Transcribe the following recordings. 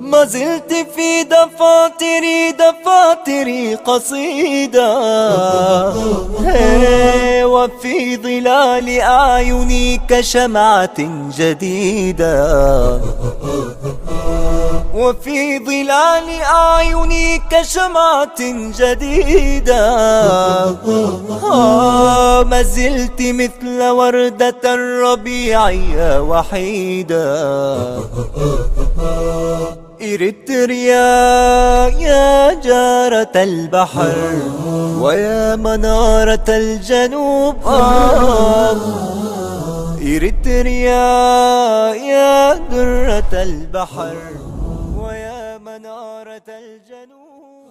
ما زلت في دفاتري، دفاتري قصيدة، هي، وفي ظلال أعيني كشمعة جديدة، وفي ظلال أعيني كشمعة جديدة. آه، ما زلت مثل وردة الربيع وحيدة. إريتريا يا جارة البحر ويا منارة الجنوب، آه. إريتريا يا درة البحر ويا منارة الجنوب.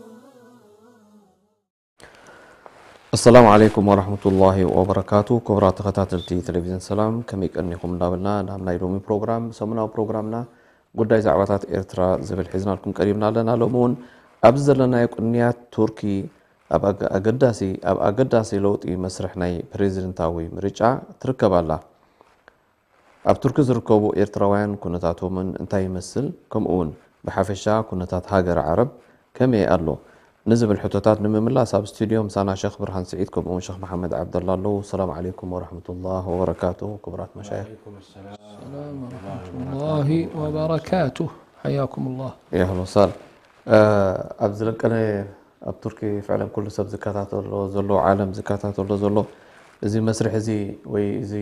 السلام عليكم ورحمة الله وبركاته. ክቡራት ተኸታተልቲ ቴሌቪዥን ሰላም፣ ከመይ ቀኒኹም እንዳበልና ናብ ናይ ሎሚ ፕሮግራም፣ ሰሙናዊ ፕሮግራምና ጉዳይ ዛዕባታት ኤርትራ ዝብል ሒዝናልኩም ቀሪብና ኣለና። ሎሚ እውን ኣብዚ ዘለናዮ ቅንያት ቱርኪ ኣብ ኣገ-፣ ኣገዳሲ፣ ኣብ ኣገዳሲ ለውጢ መስርሕ ናይ ፕሬዚደንታዊ ምርጫ ትርከብ ኣላ። ኣብ ቱርኪ ዝርከቡ ኤርትራውያን ኩነታቶምን እንታይ ይመስል፣ ከምኡ እውን ብሓፈሻ ኩነታት ሃገር ዓረብ ከመይ ኣሎ ንዝብል ሕቶታት ንምምላስ ኣብ ስቱድዮ ምሳና ሸኽ ብርሃን ስዒድ ከምኡ እውን ሸኽ መሓመድ ዓብደላ ኣለዉ። ሰላም ዓለይኩም ወረሕመቱላህ ወበረካቱ። ክቡራት መሻይኽ። ወዓለይኩም ሰላም ሰላም ወረሕመቱላሂ ወበረካቱ። ሓያኩም ላህ። የህሎ ሳል። እ፣ ኣብ ዝለቀነ ኣብ ቱርኪ ፍዕለን ኩሉ ሰብ ዝከታተሎ ዘሎ፣ ዓለም ዝከታተሎ ዘሎ እዚ መስርሕ እዚ ወይ እዚ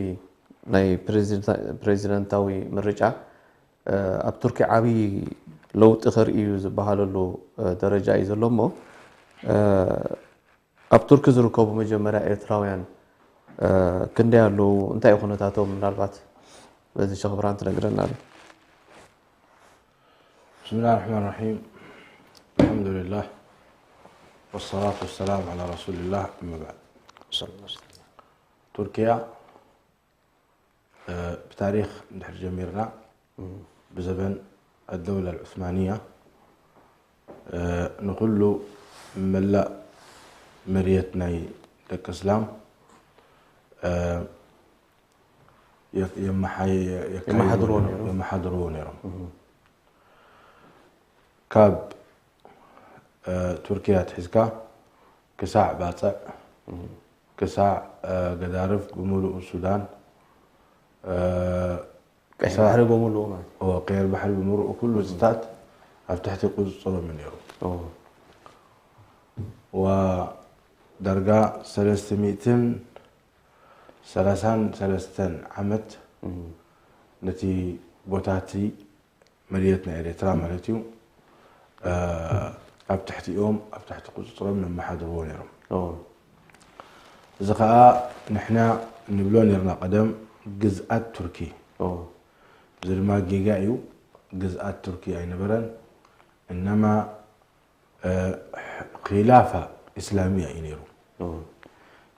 ናይ ፕሬዚደንታ-፣ ፕሬዚደንታዊ ምርጫ፣ እ፣ ኣብ ቱርኪ ዓብዪ ለውጢ ከርኢ እዩ ዝበሃለሉ፣ እ፣ ደረጃ እዩ ዘሎ እሞ፣ እ፣ ኣብ ቱርኪ ዝርከቡ መጀመርያ ኤርትራውያን፣ እ፣ ክንደይ ኣለዉ? እንታይ እዩ ኩነታቶም? ምናልባት በዚ ሸኽ ብርሃን ትነግረና ዶ? بسم الله الرحمن الرحيم. الحمد لله. والصلاة والسلام على رسول الله. أما بعد. صلى الله عليه وسلم. ቱርኪያ፣ እ፣ ብታሪኽ እንድሕር ጀሚርና፣ እም። ብዘበን ኣደውላ ኣልዑስማንያ፣ እ፣ ንኹሉ መላእ መርየት ናይ ደቂ እስላም፣ እ፣ የ-፣ የመሓየ-፣ የካይዱ የመሓድርዎ ነይሮም፣ ነይሮም። የመሓድርዎ ነይሮም። እም። ካብ፣ እ፣ ቱርኪያ ኣትሒዝካ ክሳዕ ባጽዕ፣ እም። ክሳዕ፣ እ፣ ገዳርፍ ብምሉኡ ሱዳን፣ እ፣ ቀይሕ ክሳዕ ባሕሪ ብምሉኡ ማለት እዩ። እዎ፣ ቀይሕ ባሕሪ ብምሉኡ ኩሉ እም። እዚታት ኣብ ትሕቲ ቁጽጽሮም እዩ ነይሩ። እዎ። ዋ ዳርጋ ሰለስተ ሚእትን ሰላሳን ሰለስተን ዓመት እም። ነቲ ቦታ እቲ መሬት ናይ ኤርትራ ማለት እዩ፣ እ፣ ኣብ ትሕቲኦም፣ ኣብ ትሕቲ ቁጽጽሮም ነመሓድርዎ ነይሮም። ኦ። እዚ ኸኣ ንሕና ንብሎ ነይርና ቀደም ግዝኣት ቱርኪ። ኦ። እዚ ድማ ጌጋ እዩ። ግዝኣት ቱርኪ ኣይነበረን። እነማ፣ እ፣ ኺላፋ እስላሚያ እዩ ነይሩ። ኦ።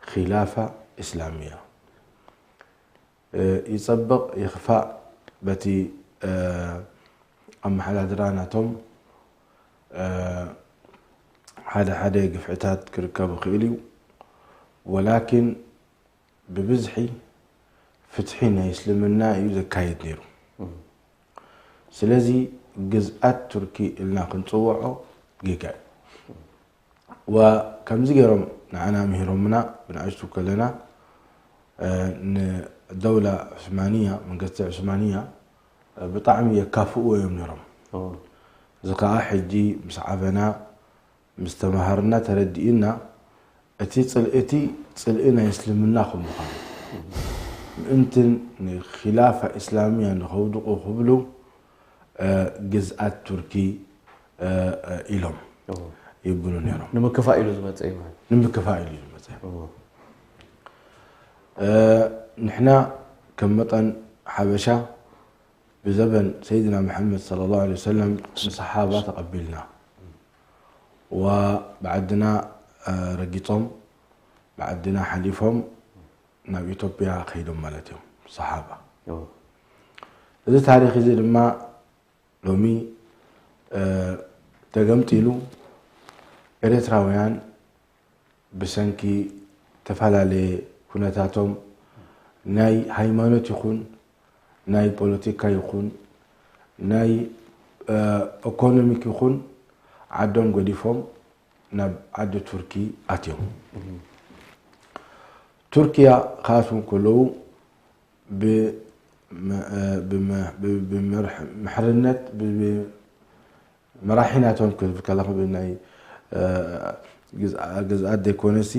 ኺላፋ እስላሚያ። እ፣ ይጸብቕ ይኽፋእ በቲ፣ እ፣ ኣመሓዳድራ ናቶም፣ እ፣ ሓደ ሓደ ግፍዕታት ክርከብ ይኽእል እዩ። ወላኪን ብብዝሒ ፍትሒ ናይ እስልምና እዩ ዘካይድ ነይሩ። እም። ስለዚ ግዝኣት ቱርኪ ኢልና ክንጽውዖ ጌጋ እዩ። ወከምዚ ገይሮም ንዓና ምሂሮምና ብንኣሽቱ ከለና፣ እ፣ ንደውላ ዑስማንያ፣ መንግስቲ ዑስማንያ፣ እ፣ ብጣዕሚ የካፍኡ እዮም ነይሮም። ኦ። እዚ ከኣ ሕጂ ምስ ዓበና፣ ምስ ተመሃርና፣ ተረዲእና፣ እቲ ጽልኢ እቲ ጽልኢ ናይ እስልምና ከም ምዃኑ፣ ምእንትን ንኺላፋ እስላምያ ንኸውድቑ ክብሉ፣ እ፣ ግዝኣት ቱርኪ፣ እ፣ እ፣ ኢሎም እዎ። ይብሉ ነይሮም። ንምክፋእ ኢሉ ዝመጸ እዩ ማለት። ንምክፋእ ኢሉ ዝመጸ። እዎ። እ፣ ንሕና ከም መጠን ሓበሻ ብዘበን ሰይድና መሐመድ ሰለላሁ ዐለይሂ ወሰለም ንሰሓባ ተቐቢልና። ወብዓድና ረጊጾም ብዓድና ሓሊፎም ናብ ኢትዮጵያ ከይዶም ማለት እዮም ሰሓባ። እዚ ታሪኽ እዚ ድማ ሎሚ ተገምጢሉ ኤርትራውያን ብሰንኪ ዝተፈላለየ ኩነታቶም ናይ ሃይማኖት ይኹን ናይ ፖለቲካ ይኹን ናይ ኢኮኖሚክ ይኹን ዓዶም ገዲፎም ናብ ዓዲ ቱርኪ ኣትዮም። ቱርኪያ ክኣትዉ ከለዉ ብመ- ብመ- ብመርሕ- ምሕርነት ብ- መራሒ ናቶም ክብል ከለኹ ብናይ ግዝኣት ዘይኮነሲ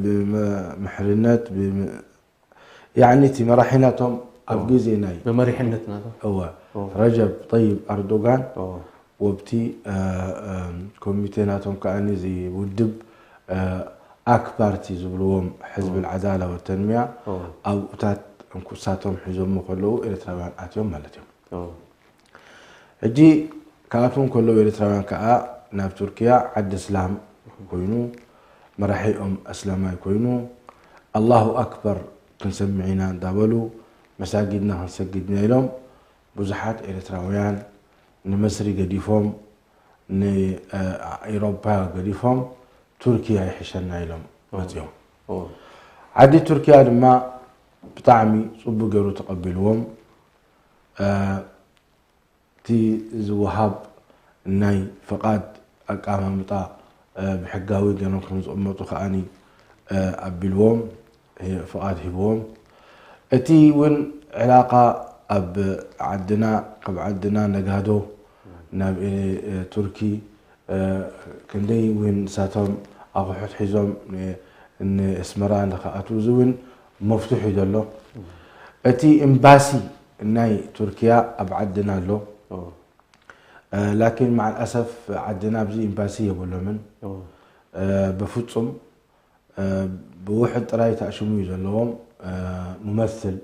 ብምሕርነት ያዕኒ እቲ መራሒ ናቶም ኣብ ግዜ ናይ ብመሪሕነት ናቶም እወ ረጀብ ጠይብ ኣርዶጋን ወብቲ ኮሚቴ ናቶም ከዓኒ እዚ ውድብ ኣክ ፓርቲ ዝብልዎም ሕዝቢ ልዓዳላ ወተንሚያ ኣብኡታት እንኩሳቶም ሒዞሞ ከለዉ ኤርትራውያን ኣትዮም ማለት እዮም። ሕጂ ክኣትዉ እንከለዉ ኤርትራውያን ከዓ ናብ ቱርኪያ ዓዲ እስላም ኮይኑ መራሒኦም ኣስላማይ ኮይኑ ኣላሁ ኣክበር ክንሰምዕ ኢና እንዳበሉ መሳጊድና ክንሰግድ ኢና ኢሎም ብዙሓት ኤርትራውያን ንመስሪ ገዲፎም ንኤሮፓ ገዲፎም ቱርኪያ ይሕሸና ኢሎም መፅኦም። ዓዲ ቱርኪያ ድማ ብጣዕሚ ፅቡቅ ገይሩ ተቐቢልዎም። እቲ ዝወሃብ ናይ ፍቓድ ኣቀማምጣ ብሕጋዊ ገይሮም ከም ዝቕመጡ ከዓኒ ኣቢልዎም ፍቓድ ሂብዎም። እቲ እውን ዕላቃ ኣብ ዓድና ካብ ዓድና ነጋዶ ናብ ቱርኪ ክንደይ እውን ንሳቶም ኣቑሑት ሒዞም ንእስመራ ንክኣትዉ እዚ እውን መፍቱሕ እዩ ዘሎ። እቲ ኤምባሲ ናይ ቱርኪያ ኣብ ዓድና ኣሎ። ላኪን ማዓል ኣሰፍ ዓድና ኣብዚ ኤምባሲ የብሎምን። በፍጹም ብውሕድ ጥራይ ተኣሽሙ እዩ ዘለዎም። ሙመስል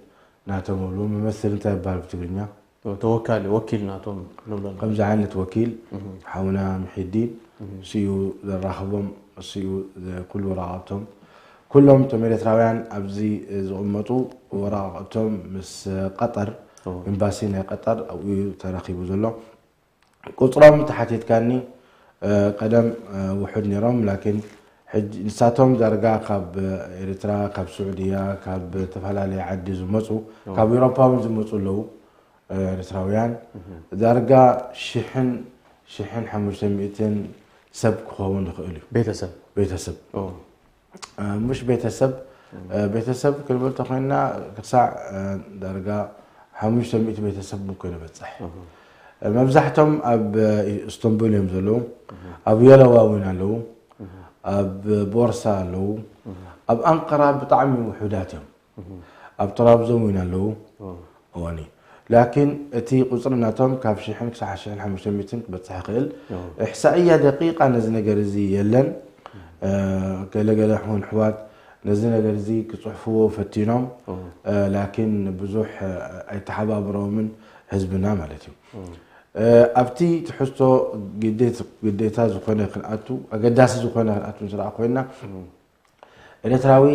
ናቶም ኣብሉ። ሙመስል እንታይ ይበሃል ብትግርኛ? ተወካሊ ወኪል ናቶም ንብሎ ኣለና። ከምዚ ዓይነት ወኪል ሓውና ምሒዲን እሱ እዩ ዘራኽቦም፣ እሱ እዩ ኩሉ ወረቓቕቶም ኩሎም እቶም ኤርትራውያን ኣብዚ ዝቕመጡ ወረቓቕቶም ምስ ቀጠር ኤምባሲ ናይ ቀጠር ኣብኡ እዩ ተረኺቡ ዘሎ። ቁፅሮም ተሓቲትካኒ ቀደም ውሑድ ነይሮም ላኪን ሕጂ ንሳቶም ዳርጋ ካብ ኤርትራ ካብ ስዑድያ ካብ ዝተፈላለየ ዓዲ ዝመፁ ካብ ኤውሮፓ እውን ዝመፁ ኣለዉ። ኤርትራውያን ዳርጋ ሽሕን ሽሕን ሓሙሽተ ሚእትን ሰብ ክኸውን ይኽእል እዩ። ቤተሰብ ቤተሰብ ምሽ ቤተሰብ ቤተሰብ ክንብል ተኮይንና ክሳዕ ዳርጋ ሓሙሽተ ሚእቲ ቤተሰብ ምኮ ንበፅሕ። መብዛሕቶም ኣብ እስቶንቡል እዮም ዘለዉ። ኣብ የለዋ እውን ኣለዉ። ኣብ ቦርሳ ኣለዉ። ኣብ ኣንቀራ ብጣዕሚ ውሑዳት እዮም። ኣብ ጥራብዞን እውን ኣለዉ። እዋኒ ላኪን እቲ ቁፅሪ ናቶም ካብ ሽሕን ክሳዕ ሽሕን ሓሙሽተ ሚእትን ክበፅሕ ይኽእል። እሕሳእያ ደቂቃ ነዚ ነገር እዚ የለን። ገለገለ ውን ኣሕዋት ነዚ ነገር እዚ ክፅሕፍዎ ፈቲኖም ላኪን ብዙሕ ኣይተሓባብሮምን ህዝብና ማለት እዩ። ኣብቲ ትሕዝቶ ግዴታ ዝኾነ ክንኣቱ ኣገዳሲ ዝኾነ ክንኣቱ ንስራሕ ኮይና ኤርትራዊ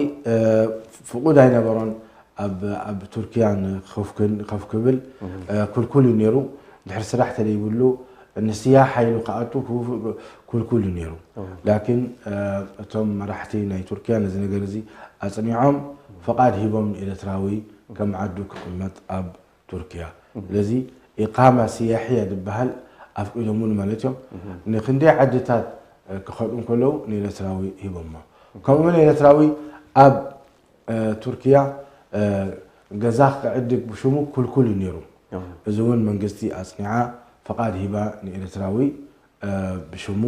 ፍቁድ ኣይነበሮን ኣብ ኣብ ቱርኪያ ንኸፍ ክብል ኩልኩል እዩ ነይሩ። ድሕሪ ስራሕ ተደይብሉ ንስያሓ ኢሉ ክኣቱ ክልኩል እዩ ነይሩ። ላኪን እቶም መራሕቲ ናይ ቱርኪያ ነዚ ነገር እዚ ኣፅኒዖም ፍቓድ ሂቦም ንኤርትራዊ ከም ዓዱ ክቕመጥ ኣብ ቱርኪያ። ስለዚ ኢቃማ ስያሕያ ዝበሃል ኣፍቂዶምሉ ማለት እዮም። ንክንደይ ዓድታት ክኸዱ እንከለዉ ንኤርትራዊ ሂቦሞ። ከምኡ እውን ኤርትራዊ ኣብ ቱርኪያ ገዛ ክዕድግ ብሽሙ ክልኩል እዩ ነይሩ። እዚ እውን መንግስቲ ኣፅኒዓ ፍቓድ ሂባ ንኤርትራዊ ብሽሙ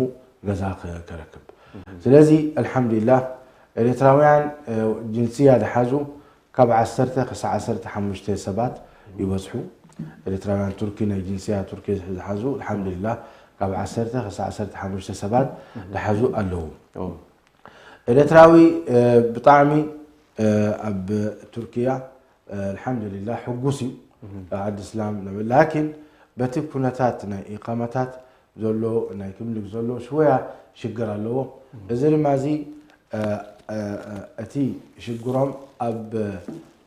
ገዛ ከረክብ። ስለዚ ኣልሓምዱሊላህ ኤርትራውያን ጅንስያ ዝሓዙ ካብ ዓሰርተ ክሳዕ ዓሰርተ ሓሙሽተ ሰባት ይበዝሑ። ኤርትራውያን ቱርኪ ናይ ጅንስያ ቱርኪ ዝሓዙ ኣልሓምዱሊላህ ካብ ዓሰርተ ክሳዕ ዓሰርተ ሓሙሽተ ሰባት ዝሓዙ ኣለዉ። ኤርትራዊ ብጣዕሚ ኣብ ቱርኪያ ኣልሓምዱሊላህ ሕጉስ እዩ። ኣብ ዓዲ እስላም ነብል። ላኪን በቲ ኩነታት ናይ ኢቃማታት ዘሎ ናይ ክምልክ ዘሎ ሽወያ ሽግር ኣለዎ። እዚ ድማ እዚ እ፣ እ፣ እ፣ እቲ ሽግሮም ኣብ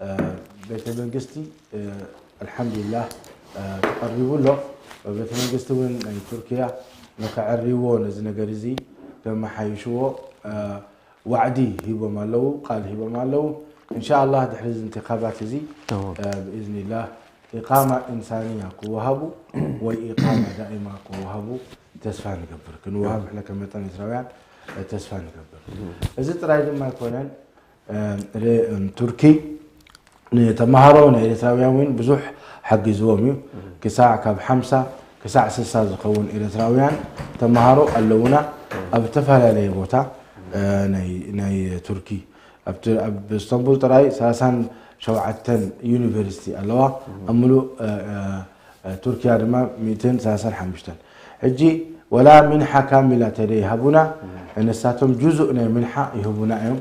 እ፣ ቤተ መንግስቲ እ፣ ኣልሓምዱሊላህ እ፣ ተቐሪቡ ኣሎ። ቤተ መንግስቲ እውን ናይ ቱርኪያ ንከዕርይዎ ነዚ ነገር እዚ ከመሓይሽዎ እ፣ ዋዕዲ ሂቦም ኣለዉ፣ ቃል ሂቦም ኣለዉ። እንሻኣላህ ድሕሪ እዚ እንተኻባት እዚ እ፣ ብኢዝኒላህ ኢቃማ ኢንሳንያ ክወሃቡ ወይ ኢቃማ ዳኢማ ክወሃቡ ተስፋ ንገብር። ክንወሃብ ንሕና ከም መጠን ኤርትራውያን እ፣ ተስፋ ንገብር። እዚ ጥራይ ድማ ኣይኮነን። እ፣ ቱርኪ ንተምሃሮ ናይ ኤርትራውያን እውን ብዙሕ ሓጊዝዎም እዩ። ክሳዕ ካብ ሓምሳ ክሳዕ ስሳ ዝኸውን ኤርትራውያን ተምሃሮ ኣለውና ኣብ ዝተፈላለየ ቦታ እ፣ ናይ ናይ ቱርኪ። ኣብቲ ኣብ እስታንቡል ጥራይ ሰላሳን ሸውዓተን ዩኒቨርሲቲ ኣለዋ። ኣብ ምሉእ እ፣ እ፣ እ፣ ቱርኪያ ድማ ሚእትን ሰላሳን ሓሙሽተን። ሕጂ ወላ ሚንሓ ካሚላ ተደይሃቡና ንሳቶም ጁዙእ ናይ ሚንሓ ይህቡና እዮም።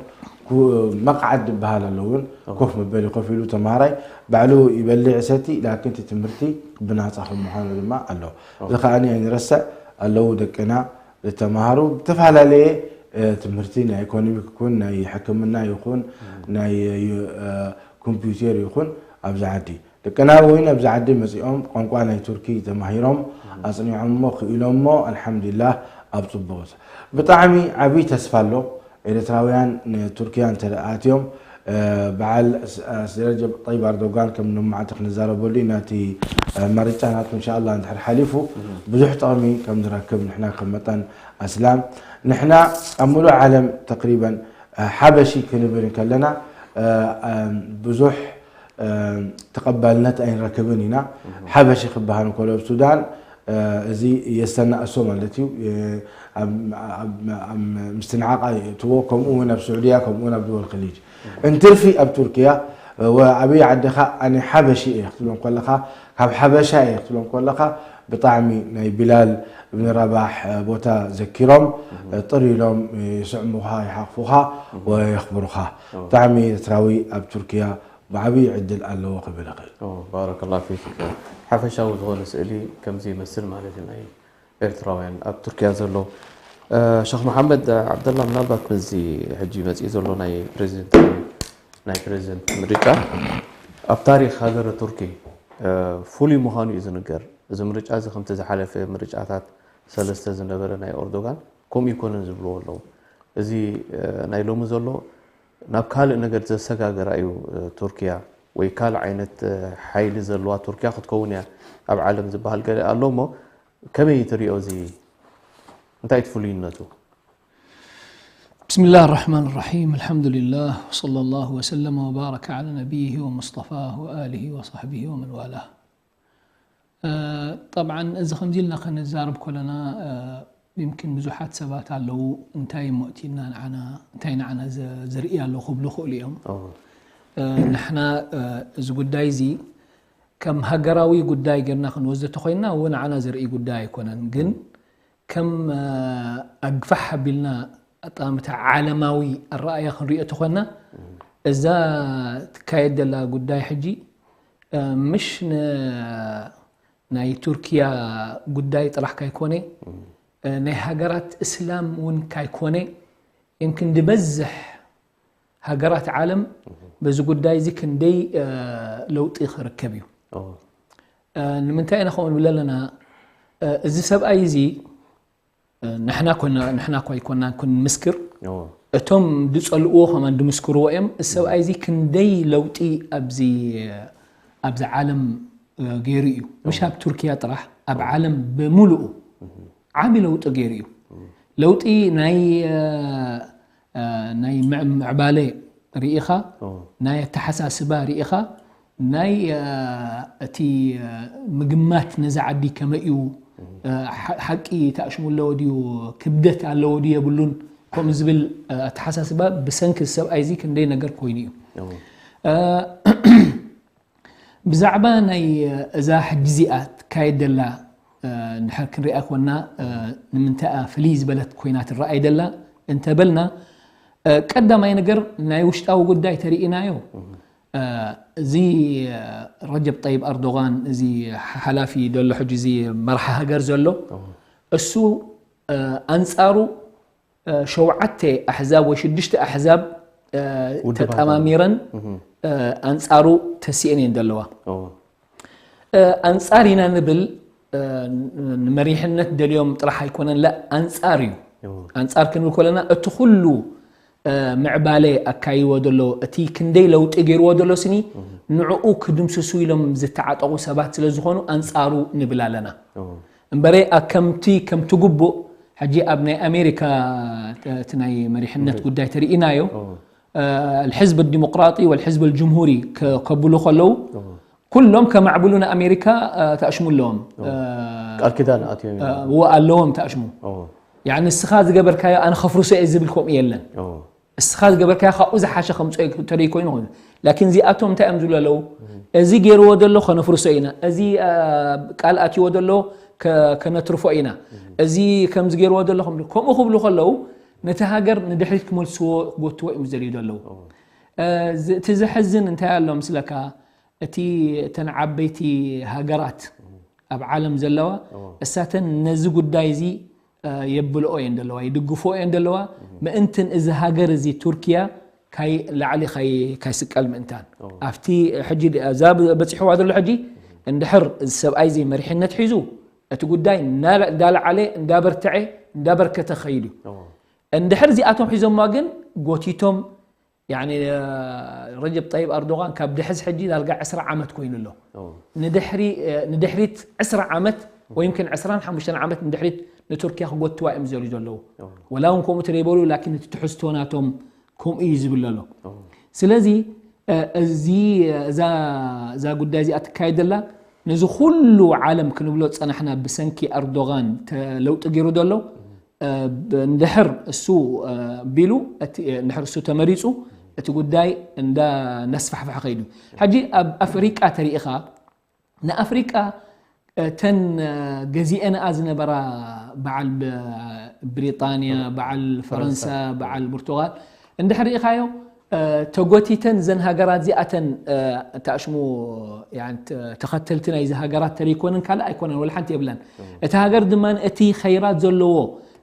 ኩ- መቕዓድ ዝበሃል ኣለውን ኮፍ መበሊ ኮፍ ኢሉ ተምሃራይ ባዕሉ ይበልዕ ሰቲ ላኪን እቲ ትምህርቲ ብናፃ ከም ምዃኑ ድማ ኣሎ። እዚ ከዓኒ ኣይንረስዕ ኣለዉ ደቅና ዝተምሃሩ ብተፈላለየ እ፣ ትምህርቲ ናይ ኢኮኖሚክ ይኹን ናይ ሕክምና ይኹን ናይ እ፣ ኮምፒውተር ይኹን ኣብዚ ዓዲ ደቅና እውን ኣብዚ ዓዲ መፂኦም ቋንቋ ናይ ቱርኪ ተማሂሮም ኣፅኒዖሞ ክኢሎሞ ኣልሓምዱሊላህ ኣብ ፅቡቅ። ብጣዕሚ ዓብይ ተስፋ ኣሎ። ኤርትራውያን ንቱርኪያ እንተ ኣትዮም እ፣ በዓል ስ- እ፣ ረጀብ ጠይብ ኣርዶጋን ከም ንመዓልቲ ክንዛረበሉ ኢና። እቲ እ፣ መርጫ ናቱ እንሻላ እንድሕር ሓሊፉ ብዙሕ ጥቕሚ ከም ንረክብ ንሕና ከም መጠን ኣስላም ንሕና ኣብ ሙሉእ ዓለም ተቅሪበን እ፣ ሓበሺ ክንብል እንከለና እ፣ እ፣ ብዙሕ እ፣ ተቐባልነት ኣይንረክብን ኢና። ሓበሺ ክበሃል እንከሎ ኣብ ሱዳን እ፣ እዚ የስተናእሶ ማለት እዩ። እ፣ ኣብ- ኣብ- ኣብ ምስትንዓቕ የእትዎ፣ ከምኡ እውን ኣብ ስዑድያ ከምኡ እውን ኣብ ድወል ኸሊጅ። እንትርፊ ኣብ ቱርኪያ እ፣ ወ- ዓብዪ ዓድኻ ኣነ ሓበሺ እየ ክትብሎም ከለኻ ካብ ሓበሻ እየ ክትብሎም ከለኻ ብጣዕሚ ናይ ቢላል እብን ረባሕ እ፣ ቦታ ዘኪሮም እ፣ ጥር ኢሎም እ፣ ይስዕሙኻ፣ ይሓቕፉኻ ወየኽብሩኻ። ብጣዕሚ ኤርትራዊ ኣብ ቱርኪያ ብዓብዪ ዕድል ኣለዎ ክብል እኽእል። ባረከላ ፊክ። ሓፈሻዊ ዝኾነ ስእሊ ከምዚ ይመስል ማለት እዩ ናይ ኤርትራውያን ኣብ ቱርኪያ ዘሎ። እ፣ ሸኽ መሓመድ ዓብደላ፣ ምናልባት ምስዚ ሕጂ መፂኡ ዘሎ ናይ ፕሬዚደንት ናይ ፕሬዚደንት ምርጫ ኣብ ታሪክ ሃገረ ቱርኪ እ፣ ፍሉይ ምዃኑ እዩ ዝንገር። እዚ ምርጫ እዚ ከምቲ ዝሓለፈ ምርጫታት ሰለስተ ዝነበረ ናይ ኦርዶጋን ከምኡ ይኮነን ዝብልዎ ኣለዉ። እዚ እ፣ ናይ ሎሚ ዘሎ ናብ ካልእ ነገር ዘሰጋገራ እዩ። እ፣ ቱርኪያ ወይ ካልእ ዓይነት እ፣ ሓይሊ ዘለዋ ቱርኪያ ክትከውን እያ ኣብ ዓለም ዝበሃል ገለ ኣሎ እሞ ከመይ ትሪኦ? እዚ እንታይ እቲ ፍሉይነቱ? بسم الله الرحمن الرحيم الحمد لله وصلى الله وسلم وبارك على نبيه ومصطفاه وآله وصحبه ومن والاه. طبعا እዚ ከምዚ ኢልና ክንዛረብ ከለና يمكن ብዙሓት ሰባት ኣለዉ እንታይ እሞ እቲ ንዓና እንታይ ንዓና ዘርኢ ኣሎ ክብሉ ይኽእሉ እዮም። ንሕና እዚ ጉዳይ እዚ ከም ሃገራዊ ጉዳይ ጌርና ክንወስዶ ተኾይንና እውን ንዓና ዘርኢ ጉዳይ ኣይኮነን ግን ከም ኣግፋሕ ኣቢልና ኣጠማምታ ዓለማዊ ኣረኣያ ክንሪኦ ተኾንና እዛ ትካየድ ዘላ ጉዳይ ሕጂ ምሽ ናይ ቱርኪያ ጉዳይ ጥራሕ ካይኮነ ናይ ሃገራት እስላም እውን ካይኮነ يمكن ዝበዝሕ ሃገራት ዓለም በዚ ጉዳይ እዚ ክንደይ ለውጢ ክርከብ እዩ። ንምንታይ ኢና ከምኡ ንብል ኣለና? እዚ ሰብኣይ እዚ ንሕና ኮና ንሕና እኳ ኣይኮናን ክንምስክር እቶም ዝፀልእዎ ከማን ዝምስክርዎ እዮም። እዚ ሰብኣይ እዚ ክንደይ ለውጢ ኣብዚ ኣብዚ ዓለም ገይሩ እዩ። ምሽ ኣብ ቱርኪያ ጥራሕ ኣብ ዓለም ብምሉኡ ዓብዪ ለውጢ ገይሩ እዩ። ለውጢ ናይ ናይ ምዕባለ ርኢኻ ናይ ኣተሓሳስባ ርኢኻ ናይ እቲ ምግማት ነዚ ዓዲ ከመይ እዩ ሓቂ ተኣሽሙ ኣለዎ ድዩ ክብደት ኣለዎ ድዩ የብሉን ከምኡ ዝብል ኣተሓሳስባ ብሰንኪ እዚ ሰብኣይ እዚ ክንደይ ነገር ኮይኑ እዩ። ብዛዕባ ናይ እዛ ሕጂ እዚኣ ትካየድ ዘላ እንድሕር ክንሪኣ ኮና ንምንታይ እያ ፍልይ ዝበለት ኮይና ትረኣይ ዘላ እንተበልና ቀዳማይ ነገር ናይ ውሽጣዊ ጉዳይ ተሪኢናዮ እዚ ረጀብ ጠይብ ኣርዶጋን፣ እዚ ሓላፊ ዘሎ ሕጂ፣ እዚ መርሓ ሃገር ዘሎ፣ እሱ ኣንጻሩ ሸውዓተ ኣሕዛብ ወይ ሽዱሽተ ኣሕዛብ ተጠማሚረን ኣንጻሩ ተሲኤን እየን ዘለዋ። ኣንጻር ኢና ንብል፣ ንመሪሕነት ደልዮም ጥራሕ ኣይኮነን፣ ላ፣ ኣንጻር እዩ። ኣንጻር ክንብል ከለና እቲ ኩሉ ምዕባለ ኣካይዎ ዘሎ፣ እቲ ክንደይ ለውጢ ገይርዎ ዘሎ ስኒ፣ ንዕኡ ክድምስሱ ኢሎም ዝተዓጠቑ ሰባት ስለ ዝኾኑ ኣንጻሩ ንብል ኣለና። እምበረ ከምቲ፣ ከምቲ ግቡእ ሕጂ ኣብ ናይ ኣሜሪካ እቲ ናይ መሪሕነት ጉዳይ ተርእናዮ፣ الحزب الديمقراطي والحزب الجمهوري ከብሉ ከለዉ ኩሎም ከማዕብሉ ንኣሜሪካ ተኣሽሙ ኣለዎም። ቃል ኪዳን ኣትዮም እዮም። እዎ ኣለዎም ተኣሽሙ። ያኒ እስኻ ዝገበርካዮ ኣነ ከፍርሶ እየ ዝብል ከምኡ የለን። እስኻ ዝገበርካዮ ካብኡ ዝሓሸ ከምፅኦ ተደይ ኮይኑ ኮይኑ። ላኪን እዚኣቶም እንታይ እዮም ዝብሉ ኣለዉ? እዚ ገይርዎ ዘሎ ከነፍርሶ ኢና፣ እዚ ቃል ኣትይዎ ዘሎ ከነትርፎ ኢና፣ እዚ ከምዚ ገይርዎ ዘሎ ከምኡ ክብሉ ከለዉ ነቲ ሃገር ንድሕሪት ክመልስዎ ክጎትዎ እዮም ዝደልዩ ዘለዉ። እቲ ዘሕዝን እንታይ ኣሎ ምስለካ? እቲ እተን ዓበይቲ ሃገራት ኣብ ዓለም ዘለዋ እሳተን ነዚ ጉዳይ እዚ የብልኦ እየን ዘለዋ፣ ይድግፎ እየን ዘለዋ። ምእንትን እዚ ሃገር እዚ ቱርኪያ ካይ ላዕሊ ካይ ካይስቀል ምእንታን ኣብቲ ሕጂ እዛ በፂሕዋ ዘሎ ሕጂ እንድሕር እዚ ሰብኣይ እዚ መሪሕነት ሒዙ እቲ ጉዳይ እንዳላዓለ እንዳበርተዐ እንዳበርከተ ኸይዱ እንድሕር እዚኣቶም ሒዞማ ግን ጎቲቶም ያኒ ረጀብ ጠይብ ኣርዶጋን ካብ ድሕዝ ሕጂ ዳርጋ ዕስራ ዓመት ኮይኑ ኣሎ። ንድሕሪ ንድሕሪት ዕስራ ዓመት ወይ ይምክን ዕስራን ሓሙሽተን ዓመት ንድሕሪት ንቱርኪያ ክጎትዋ እዮም ዝደልዩ ዘለዉ። ወላ እውን ከምኡ ተደይበሉ ላኪን እቲ ትሕዝቶ ናቶም ከምኡ እዩ ዝብል ዘሎ። ስለዚ እዚ እዛ እዛ ጉዳይ እዚኣ ትካየድ ዘላ ነዚ ኩሉ ዓለም ክንብሎ ዝፀናሕና ብሰንኪ ኣርዶጋን ለውጢ ገይሩ ዘሎ እንድሕር እሱ ቢሉ እንድሕር እሱ ተመሪፁ እቲ ጉዳይ እንዳ ነስፋሕፋሕ ከይዱ። ሕጂ ኣብ ኣፍሪቃ ተሪኢኻ ንኣፍሪቃ እተን ገዚአንኣ ዝነበራ በዓል ብሪጣንያ፣ በዓል ፈረንሳ፣ በዓል ቡርቱጋል እንድሕር ርኢኻዮ ተጎቲተን ዘን ሃገራት እዚኣተን ተኣሽሙ ተኸተልቲ ናይዚ ሃገራት ተሪኮንን ካልእ ኣይኮነን ወላ ሓንቲ የብለን። እቲ ሃገር ድማ እቲ ኸይራት ዘለዎ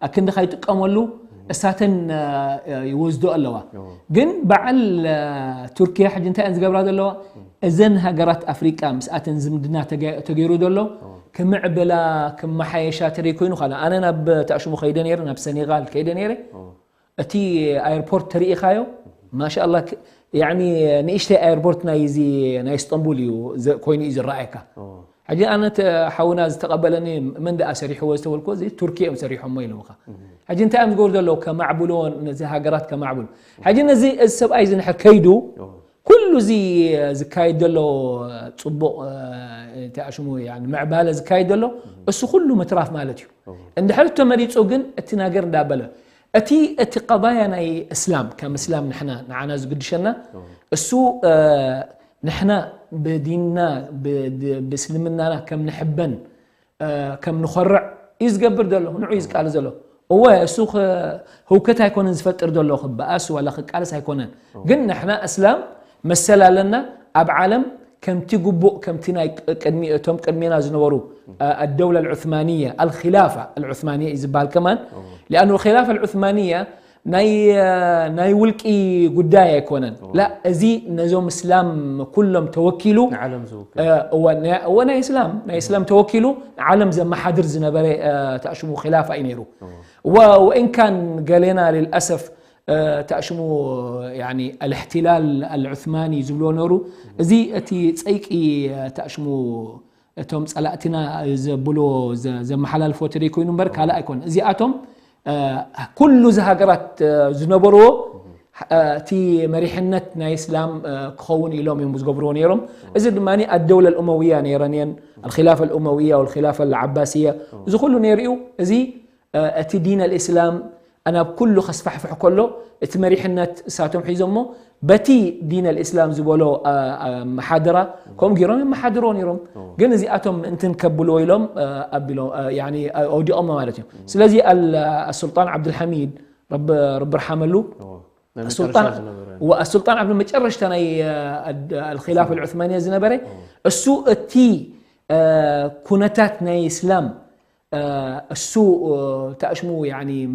ኣክንዲ ካይጥቀመሉ እሳተን ይወስዶ ኣለዋ። ግን በዓል ቱርኪያ ሕጂ እንታይ እየን ዝገብራ ዘለዋ? እዘን ሃገራት ኣፍሪቃ ምስኣተን ዝምድና ተገይሩ ዘሎ ክምዕብላ ክመሓየሻ ተሪኮይኑ ካላ ኣነ ናብ ተኣሽሙ ከይደ ነይረ ናብ ሰኔጋል ከይደ ነይረ እቲ ኣየርፖርት ተሪኢኻዮ ማሻላ ንእሽተይ ኣየርፖርት ናይ እዚ ናይ እስጠንቡል እዩ ኮይኑ እዩ ዝረኣየካ። ሕጂ ኣነ ሓውና ዝተቐበለኒ መን ደኣ ሰሪሕዎ ዝተበልኩ እዚ ቱርኪ እዮም ሰሪሖሞ ኢልምካ። ሕጂ እንታይ እዮም ዝገብሩ ዘለዉ ከማዕብልዎ ነዚ ሃገራት ከማዕብሉ። ሕጂ ነዚ እዚ ሰብኣይ እዚ ንሕር ከይዱ ኩሉ እዚ ዝካየድ ዘሎ ፅቡቕ ተኣሽሙ ምዕባለ ዝካየድ ዘሎ እሱ ኩሉ ምትራፍ ማለት እዩ። እንድሕር ተመሪፁ ግን እቲ ነገር እንዳበለ እቲ እቲ ቀባያ ናይ እስላም ከም እስላም ንሕና ንዓና ዝግድሸና እሱ ንሕና ብዲንና ብእስልምናና ከም ንሕበን ከም ንኾርዕ እዩ ዝገብር ዘሎ ንዑ እዩ ዝቃል ዘሎ። እወ እሱ ህውከት ኣይኮነን ዝፈጥር ዘሎ ክበኣስ ዋላ ክቃለስ ኣይኮነን። ግን ንሕና እስላም መሰል ኣለና ኣብ ዓለም ከምቲ ግቡእ ከምቲ ናይ ቅድሚ እቶም ቅድሜና ዝነበሩ ኣደውላ ኣልዑስማንያ ኣልኪላፋ ኣልዑስማንያ እዩ ዝበሃል ከማን ሊኣኑ ኪላፋ ኣልዑስማንያ ናይ ናይ ውልቂ ጉዳይ ኣይኮነን ላ እዚ ነዞም እስላም ኩሎም ተወኪሉ እወ ናይ እስላም ናይ እስላም ተወኪሉ ዓለም ዘመሓድር ዝነበረ ተኣሽሙ ኪላፋ እዩ ነይሩ። ወኢን ካን ገሌና ልልኣሰፍ ተኣሽሙ ኣልእሕትላል ኣልዑስማኒ ዝብልዎ ነሩ እዚ እቲ ፀይቂ ተኣሽሙ እቶም ፀላእትና ዘብልዎ ዘመሓላልፎ ተደይ ኮይኑ እምበር ካልእ ኣይኮነ እዚኣቶም ኩሉ እዚ ሃገራት ዝነበርዎ እቲ መሪሕነት ናይ እስላም ክኸውን ኢሎም እዮም ዝገብርዎ ነይሮም። እዚ ድማ ኣደውለ ልእመውያ ነይረን እየን ኣልኪላፈ ልእመውያ ወልኪላፈ ልዓባስያ እዚ ኩሉ ነይሩ እዩ። እዚ እቲ ዲን ኣልእስላም ናብ ኩሉ ከስፋሕፍሕ ከሎ እቲ መሪሕነት እሳቶም ሒዞሞ በቲ ዲን ኣልእስላም ዝበሎ መሓደራ ከምኡ ገይሮም የመሓድርዎ ነይሮም። ግን እዚኣቶም ምእንትን ከብልዎ ኢሎም ኣቢሎም ኣውዲቖሞ ማለት እዩ። ስለዚ ኣልሱልጣን ዓብዱልሓሚድ ረቢ ርሓመሉ السلطان السلطان عبد المجرشت ናይ الخلافة العثمانية ዝነበረ እሱ እቲ ኩነታት ናይ እስላም እሱ ተኣሽሙ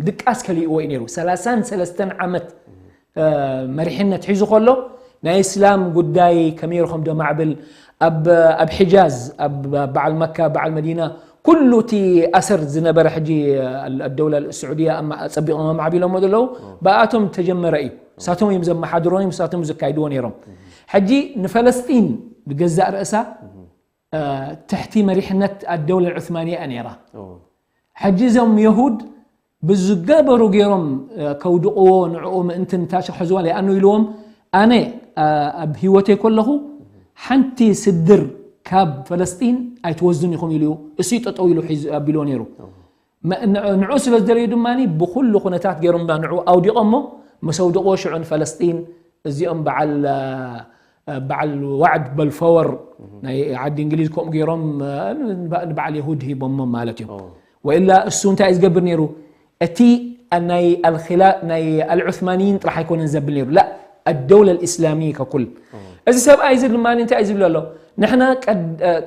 ድቃስ ከሊእዎ እዩ ነይሩ። ሰላሳን ሰለስተን ዓመት መሪሕነት ሒዙ ከሎ ናይ እስላም ጉዳይ ከመይ ኢልኩም ደማዕብል ኣብ ኣብ ሒጃዝ ኣብ በዓል መካ በዓል መዲና ኩሉ እቲ ኣሰር ዝነበረ ሕጂ الدولة السعودية ጸቢቖም ኣማዕቢሎሞ ዘለዉ ብኣቶም ተጀመረ እዩ። እሳቶም እዮም ዘመሓድሮን እዮም እሳቶም ዘካይድዎ ነይሮም። ሕጂ ንፈለስጢን ብገዛእ ርእሳ ትሕቲ መሪሕነት الدولة العثمانية እያ ነይራ። ሕጂ እዞም የሁድ ብዝገበሩ ገይሮም ከውድቕዎ ንዕኡ ምእንቲ ንታሸ ሕዝዋ ለይኣኑ ኢልዎም ኣነ ኣብ ህይወተይ ከለኹ ሓንቲ ስድር ካብ ፈለስጢን ኣይትወስዱን ኢኹም ኢሉ እዩ። እሱ እዩ ጠጠው ኢሉ ሒዙ ኣቢልዎ ነይሩ። ንዑ ስለ ዝደለዩ ድማ ብኩሉ ኩነታት ገይሮም ንዑ ኣውዲቖሞ ምስ ኣውድቕዎ ሽዑ ንፈለስጢን እዚኦም በዓል በዓል ዋዕድ በልፈወር ናይ ዓዲ እንግሊዝ ከምኡ ገይሮም ንበዓል የሁድ ሂቦሞም ማለት እዩ። ወኢላ እሱ እንታይ እዩ ዝገብር ነይሩ? እቲ ናይ ኣልኺላ ናይ ኣልዑስማንይን ጥራሕ ኣይኮነን ዘብል ነይሩ ላ الدولة الإسلامية ككل። እዚ ሰብኣይ እዚ ድማ እንታይ እዩ ዝብል ኣሎ? ንሕና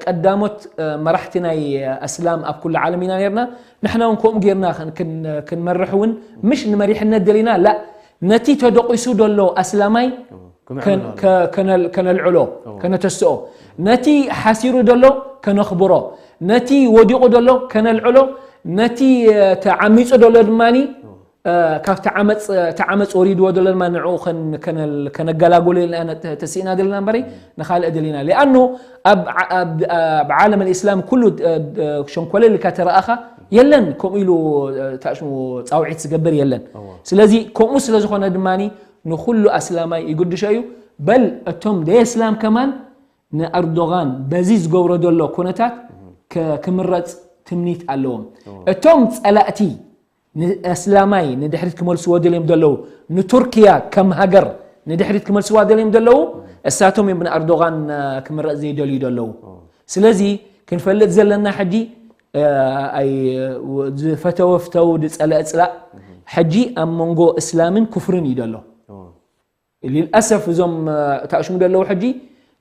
ቀዳሞት መራሕቲ ናይ ኣስላም ኣብ ኩሉ ዓለም ኢና ነርና። ንሕና እውን ከምኡ ጌርና ክንመርሕ እውን ምሽ ንመሪሕነት ደሊና ላ ነቲ ተደቂሱ ዘሎ ኣስላማይ ከነልዕሎ ከነተስኦ፣ ነቲ ሓሲሩ ዘሎ ከነኽብሮ፣ ነቲ ወዲቑ ዘሎ ከነልዕሎ፣ ነቲ ተዓሚፁ ዘሎ ድማ ካብቲ ዓመፅ ወሪድዎ ዘሎ ድማ ንዕኡ ከነገላግሎ ኢልና ተስኢና ዘለና እምበረይ ንኻልእ ደሊና ሊኣኑ ኣብ ዓለም ልእስላም ኩሉ ሸንኮለል ኢልካ ተረኣኻ የለን ከምኡ ኢሉ ታሽሙ ፃውዒት ዝገብር የለን። ስለዚ ከምኡ ስለ ዝኾነ ድማ ንኹሉ ኣስላማይ ይግድሾ እዩ። በል እቶም ደየስላም ከማን ንኣርዶጋን በዚ ዝገብሮ ዘሎ ኩነታት ክምረፅ ትምኒት ኣለዎም። እቶም ፀላእቲ ንእስላማይ ንድሕሪት ክመልስዎ ደልዮም ዘለዉ ንቱርክያ ከም ሃገር ንድሕሪት ክመልስዋ ደልዮም ዘለዉ እሳቶም እዮም ንኣርዶጋን ክምረፅ ዘይደልዩ ዘለዉ። ስለዚ ክንፈልጥ ዘለና ሕጂ ዝፈተወ ፍተው ዝፀለአ ፅላእ ሕጂ ኣብ መንጎ እስላምን ኩፍርን እዩ ዘሎ። ሊልኣሰፍ እዞም ታእሽሙ ዘለዉ ሕጂ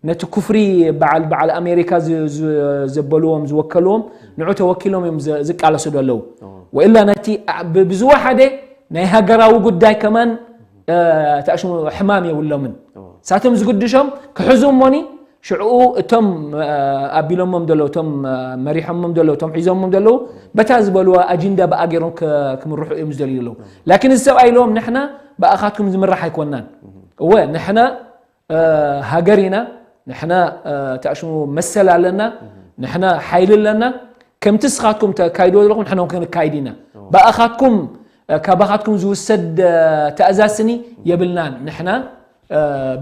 ነቲ ኩፍሪ በዓል በዓል ኣሜሪካ ዘበልዎም ዝወከልዎም ንዑ ተወኪሎም እዮም ዝቃለሱ ዘለዉ። ወኢላ ነቲ ብዝወሓደ ናይ ሃገራዊ ጉዳይ ከማን ታእሽሙ ሕማም የብሎምን። ሳቶም ዝግድሾም ክሕዙ እሞኒ ሽዕኡ እቶም ኣቢሎሞም ዘለዉ እቶም መሪሖሞም ዘለዉ እቶም ሒዞሞም ዘለዉ በታ ዝበልዋ ኣጅንዳ ብኣ ገይሮም ክምርሑ እዮም ዝደልዩ ዘለዉ። ላኪን እዚ ሰብኣይ ኢሎም ንሕና ብኣኻትኩም ዝምራሕ ኣይኮናን። እወ ንሕና ሃገር ኢና፣ ንሕና ታእሽሙ መሰል ኣለና፣ ንሕና ሓይሊ ኣለና። ከምቲ ስኻትኩም ተካይድዎ ዘለኹም ንሕና እውን ክንካይድ ኢና። ብኣኻትኩም ካባኻትኩም ዝውሰድ ተእዛዝ ስኒ የብልናን። ንሕና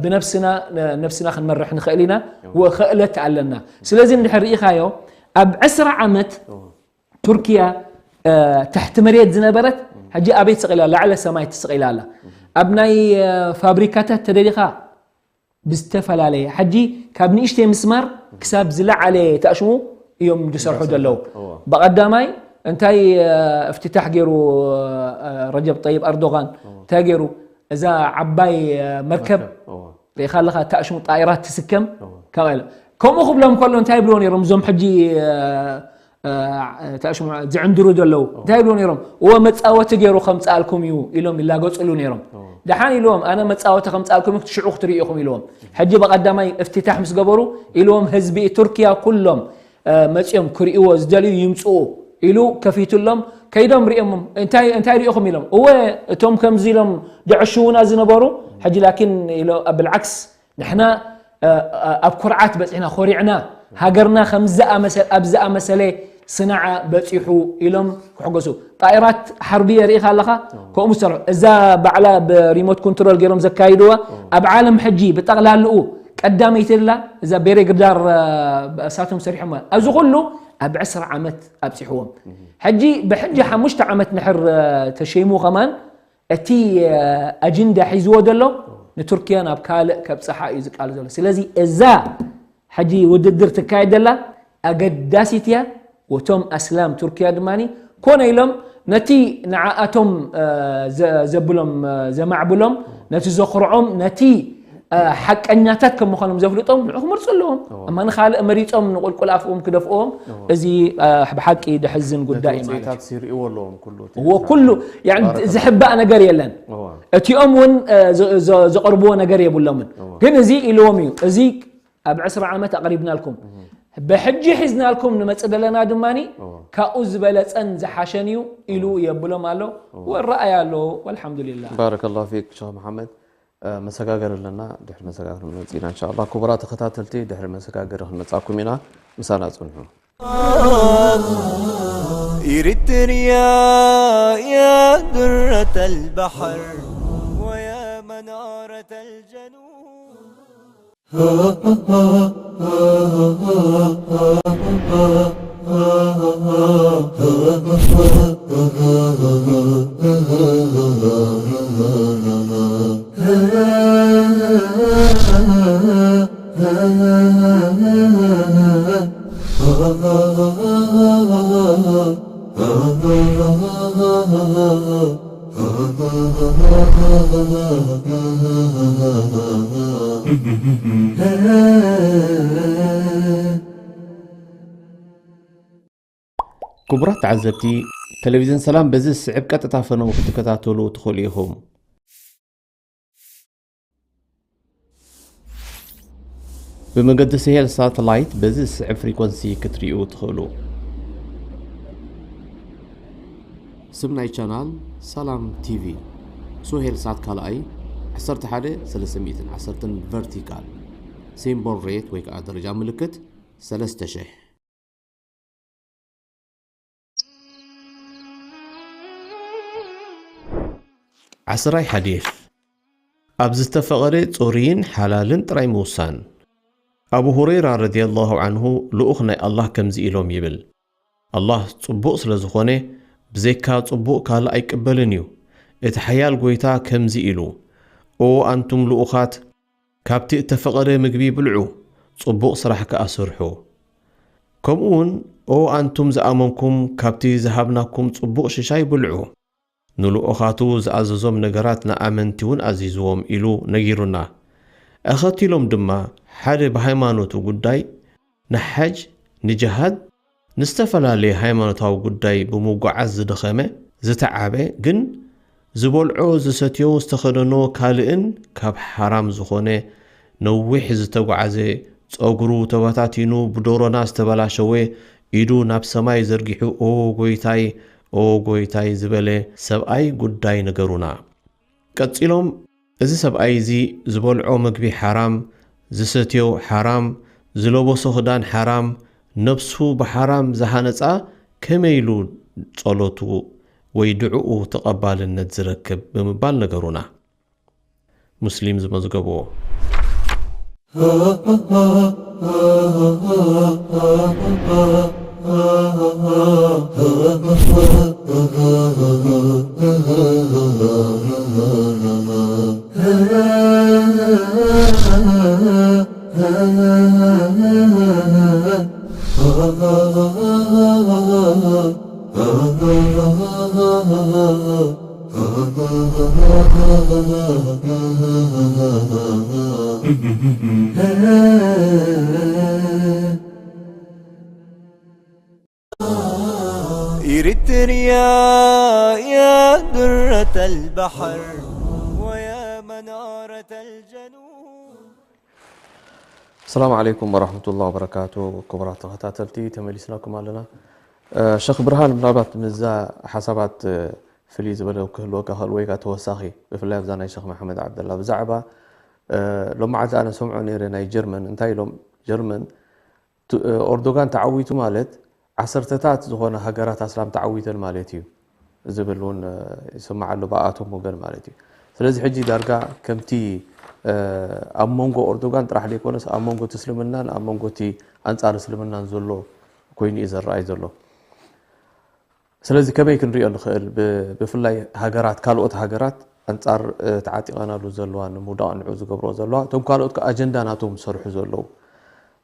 ብነብስና ነብስና ክንመርሕ ንኽእል ኢና። ክእለት ኣለና። ስለዚ እንድሕር ርኢኻዮ ኣብ ዕስራ ዓመት ቱርኪያ ትሕቲ መሬት ዝነበረት ሕጂ ኣበይ ትስቕ ኢላ? ላዕለ ሰማይ ትስቕ ኢላ ኣላ። ኣብ ናይ ፋብሪካታት ተደሊኻ ብዝተፈላለየ ሕጂ ካብ ንእሽተይ ምስማር ክሳብ ዝለዓለ ተኣሽሙ እዮም ዝሰርሑ ዘለዉ። ብቐዳማይ እንታይ እፍትታሕ ገይሩ ረጀብ ጠይብ ኣርዶጋን እንታይ ገይሩ እዛ ዓባይ መርከብ ርኢኻ ኣለኻ ተኣሽሙ ጣይራት ትስከም ካብ ከምኡ ክብሎም ከሎ እንታይ ይብልዎ ነይሮም እዞም ሕጂ ዝዕንድሩ ዘለዉ እንታይ ይብሉ ነይሮም? እወ መፃወቲ ገይሩ ከምፅኣልኩም እዩ ኢሎም ይላገፅሉ ነይሮም። ደሓን ኢልዎም ኣነ መፃወቲ ከምፅኣልኩም እዩ ሽዑ ክትርእዩ ኢኹም ኢልዎም። ሕጂ ብቐዳማይ እፍትታሕ ምስ ገበሩ ኢልዎም ህዝቢ ቱርኪያ ኩሎም መፂኦም ክርእይዎ ዝደልዩ ይምፅኡ ኢሉ ከፊቱሎም ከይዶም ርእዮሞም እንታይ እንታይ ርኢኹም ኢሎም እወ እቶም ከምዚ ኢሎም ደዕሽዉና ዝነበሩ ሕጂ ላኪን ኢሎ ብልዓክስ ንሕና ኣብ ኩርዓት በፂሕና ኮሪዕና ሃገርና ከምዚ ኣብ ዝኣመሰለ ስናዓ በፂሑ ኢሎም ክሕጎሱ ጣይራት ሓርቢ የርእኻ ኣለኻ ከምኡ ዝሰርሑ እዛ ባዕላ ብሪሞት ኮንትሮል ገይሮም ዘካይድዋ ኣብ ዓለም ሕጂ ብጠቕላልኡ ቀዳመይቲ ላ እዛ ቤሬግዳር እሳቶም ሰሪሖም ኣብዚ ኩሉ ኣብ ዕስራ ዓመት ኣብፂሕዎም ሕጂ ብሕጂ ሓሙሽተ ዓመት ንሕር ተሸይሙ ከማን እቲ ኣጅንዳ ሒዝዎ ዘሎ ንቱርኪያ ናብ ካልእ ከብፅሓ እዩ ዝቃል ዘሎ ስለዚ እዛ ሕጂ ውድድር ትካየድ ዘላ ኣገዳሲት እያ ወቶም ኣስላም ቱርኪያ ድማ ኮነ ኢሎም ነቲ ንዓኣቶም ዘብሎም፣ ዘማዕብሎም፣ ነቲ ዘኹርዖም፣ ነቲ ሓቀኛታት ከም ምዃኖም ዘፍልጦም ንዑ ክመርጹ ኣለዎም። እማ ንኻልእ መሪጾም ንቁልቁል ኣፍኦም ክደፍኦም፣ እዚ ብሓቂ ደሕዝን ጉዳይ እዩ ማለት እዩ። ሲርእዎ ኣለዎም ኩሉ እዎ ኩሉ ዝሕባእ ነገር የለን። እቲኦም እውን ዘቕርብዎ ነገር የብሎምን። ግን እዚ ኢልዎም እዩ፣ እዚ ኣብ ዕስራ ዓመት ኣቕሪብናልኩም፣ ብሕጂ ሒዝናልኩም ንመጽእ ዘለና ድማ ካብኡ ዝበለጸን ዝሓሸን እዩ ኢሉ የብሎም ኣሎ። ወረኣይ ኣሎ። ወልሓምዱሊላህ። ባረከላሁ ፊክ ሸኽ መሓመድ። መሰጋገር ኣለና፣ ድሕሪ መሰጋገር ንመጽእ ኢና እንሻላ። ክቡራት ተኸታተልቲ፣ ድሕሪ መሰጋገር ክንመጻኩም ኢና። ምሳና ጽንሑ። إريتريا يا درة البحر ويا منارة الجنوب. ክቡራት ተዓዘብቲ፣ ቴሌቪዝን ሰላም በዚ ዝስዕብ ቀጥታ ፈነው ክትከታተሉ ትኽእሉ ኢኹም። ብመገዲ ስሄል ሳተላይት በዚ ዝስዕብ ፍሪኮንሲ ክትሪኡ ትኽእሉ። ስም ናይ ቻናል ሰላም ቲቪ። ሱሄል ሳት ካልኣይ ዓሰርተ ሓደ ሰለስተ ሚእትን ዓሰርተን ቨርቲካል። ሲምቦል ሬት ወይ ከዓ ደረጃ ምልክት ሰለስተ ሽሕ። ዓስራይ ሓዲስ። ኣብ ዝተፈቐደ ጽሩይን ሓላልን ጥራይ ምውሳን። ኣቡ ሁረይራ ረዲየላሁ ዓንሁ ልኡኽ ናይ ኣላህ ከምዚ ኢሎም ይብል፣ ኣላህ ጽቡቕ ስለ ዝኾነ ብዘይካ ጽቡቕ ካልእ ኣይቅበልን እዩ። እቲ ሓያል ጎይታ ከምዚ ኢሉ፣ ኦ ኣንቱም ልኡኻት፣ ካብቲ እተፈቐደ ምግቢ ብልዑ፣ ጽቡቕ ስራሕ ከኣ ስርሑ። ከምኡ እውን ኦ ኣንቱም ዝኣመንኩም፣ ካብቲ ዝሃብናኩም ጽቡቕ ሽሻይ ብልዑ። ንልኡኻቱ ዝኣዘዞም ነገራት ንኣመንቲ እውን ኣዚዝዎም ኢሉ ነጊሩና። ኣኸቲሎም ድማ ሓደ ብሃይማኖቱ ጉዳይ ንሓጅ፣ ንጅሃድ፣ ንዝተፈላለየ ሃይማኖታዊ ጉዳይ ብምጉዓዝ ዝደኸመ፣ ዝተዓበ፣ ግን ዝበልዖ፣ ዝሰትዮ፣ ዝተኸደኖ ካልእን ካብ ሓራም ዝኾነ ነዊሕ ዝተጓዓዘ፣ ጸጉሩ ተበታቲኑ ብዶሮና ዝተበላሸወ፣ ኢዱ ናብ ሰማይ ዘርጊሑ ኦ ጎይታይ፣ ኦ ጎይታይ ዝበለ ሰብኣይ ጉዳይ ንገሩና። ቀጺሎም፣ እዚ ሰብኣይ እዚ ዝበልዖ መግቢ ሓራም፣ ዝሰትዮ ሓራም፣ ዝለበሶ ክዳን ሓራም፣ ነብሱ ብሓራም ዝሃነጻ ከመይ ኢሉ ጸሎቱ ወይ ድዕኡ ተቐባልነት ዝረክብ ብምባል ነገሩና። ሙስሊም ዝመዝገብዎ። إريتريا يا درة البحر ويا منارة الجنوب. السلام عليكم ورحمة الله وبركاته. ክቡራት ተኸታተልቲ፣ ተመሊስናኩም ኣለና። ሸኽ ብርሃን፣ ምናልባት ምዛ ሓሳባት ፍልይ ዝበለ ክህልወካ ክእል ወይ ከዓ ተወሳኺ፣ ብፍላይ ኣብዛ ናይ ሸኽ መሓመድ ዓብደላ ብዛዕባ ሎም መዓልቲ ኣነ ሰምዖ ነይረ ናይ ጀርመን እንታይ ኢሎም፣ ጀርመን ኦርዶጋን ተዓዊቱ ማለት ዓሰርተታት ዝኾነ ሃገራት ኣስላም ተዓዊተን ማለት እዩ ዝብል እውን ይስማዕ ኣሎ ብኣቶም ወገን ማለት እዩ። ስለዚ ሕጂ ዳርጋ ከምቲ ኣብ መንጎ ኦርዶጋን ጥራሕ ዘይኮነስ ኣብ መንጎ እቲ እስልምናን ኣብ መንጎ እቲ ኣንጻር እስልምናን ዘሎ ኮይኑ እዩ ዝረኣይ ዘሎ። ስለዚ ከመይ ክንሪኦ ንኽእል? ብፍላይ ሃገራት፣ ካልኦት ሃገራት ኣንጻር ተዓጢቐናሉ ዘለዋ ንምውዳቕ ንዑ ዝገብርኦ ዘለዋ፣ እቶም ካልኦት ኣጀንዳ ናቶም ዝሰርሑ ዘለዉ።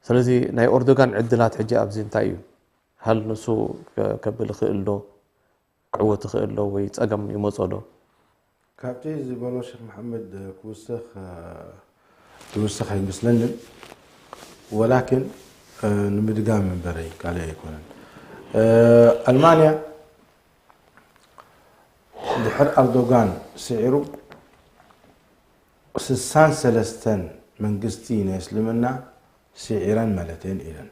ስለዚ ናይ ኦርዶጋን ዕድላት ሕጂ ኣብዚ እንታይ እዩ? ሃል ንሱ ከብል ይኽእል ዶ? ክዕወት ይኽእል ዶ ወይ ጸገም ይመጾ ዶ? ካብቲ ዝበሎ ሸክ መሓመድ ክውስኽ ክውስኽ ኣይመስለንን። ወላኪን ንምድጋም እምበረይ ካልእ ኣይኮነን። ኣልማንያ ድሕር ኣርዶጋን ስዒሩ ስሳን ሰለስተን መንግስቲ ናይ እስልምና ስዒረን ማለት እየን ኢለን።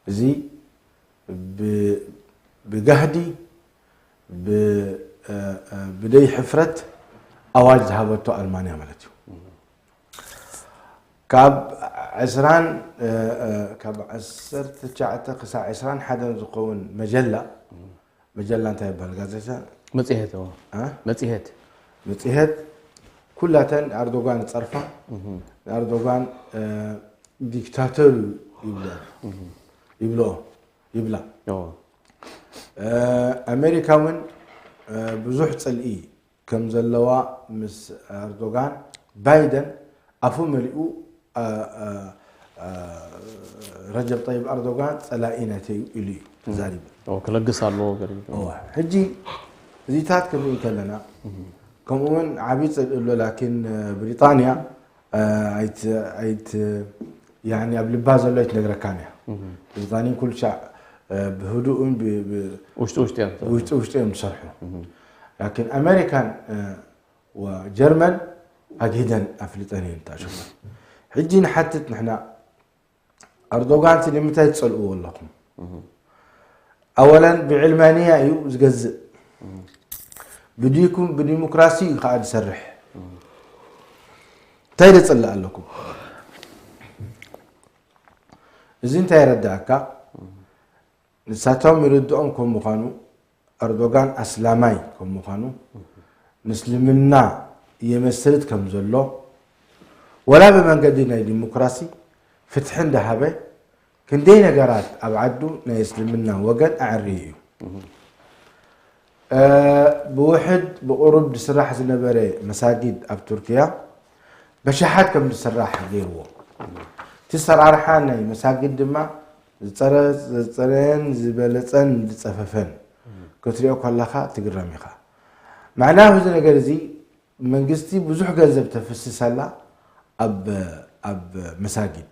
እዚ ብጋህዲ ብደይ ሕፍረት ኣዋጅ ዝሃበቶ ኣልማንያ ማለት እዩ። ካብ ዕስራን ካብ ዓሰርተ ትሽዓተ ክሳብ ዕስራን ሓደን ዝኸውን መጀላ መጀላ እንታይ ይበሃል? ጋዜጣ መጽሔት ኦ፣ እ? መጽሔት መጽሔት ኩላተን ኣርዶጋን ጸርፋ ኣርዶጋን ዲክታተር ይብላ ይብሎ ይብላ። ኦ ኣሜሪካ እውን ብዙሕ ጽልኢ ከም ዘለዋ ምስ ኣርዶጋን ባይደን ኣፉ መሊኡ ረጀብ ጠይብ ኣርዶጋን ጸላኢ ናተይ እዩ ኢሉ እዩ ተዛሪቡ። ኦ ክለግስ ኣለዎ ገሪቡ። እወ፣ ሕጂ እዚታት ክንርኢ ከለና ከምኡ እውን ዓብዪ ጽልኢ ኣሎ። ላኪን ብሪጣንያ ኣይት ኣይት ያኒ ኣብ ልባ ዘሎ ኣይትነግረካን እያ። ብሪጣንያ ኩሉ ሻዕ ብህዱእን ብ- ብ- ውሽጢ ውሽጢ እዮም ዝሰርሑ። ውሽጢ ውሽጢ እዮም ዝሰርሑ። ላኪን ኣሜሪካን ወጀርመን ኣግሂደን ኣፍሊጠን እየን ተኣሸመን። ሕጂ ንሓትት ንሕና ኣርዶጋን እቲ ንምንታይ ትጸልእዎ ኣለኹም? ኣወለን ብዕልማንያ እዩ ዝገዝእ፣ ብዲኩም ብዲሞክራሲ እዩ ከዓ ዝሰርሕ። እንታይ ደጽልእ ኣለኩም? እዚ እንታይ የረዳእካ? ንሳቶም ይርድኦም ከም ምዃኑ ኣርዶጋን ኣስላማይ ከም ምዃኑ ንእስልምና የመስርት ከም ዘሎ ወላ ብመንገዲ ናይ ዲሞክራሲ ፍትሒ እንዳሃበ ክንደይ ነገራት ኣብ ዓዱ ናይ እስልምና ወገን ኣዕርዩ እዩ። ብውሕድ ብቁሩብ ዝስራሕ ዝነበረ መሳጊድ ኣብ ቱርክያ በሽሓት ከም ዝስራሕ ገይርዎ። እቲ ሰራርሓ ናይ መሳጊድ ድማ ዝጸረየን ዝበለጸን ዝጸፈፈን ክትሪኦ ከለኻ ትግረም ኢኻ። ማዕናዊ እዚ ነገር እዚ መንግስቲ ብዙሕ ገንዘብ ተፍስሰላ ኣብ ኣብ መሳጊድ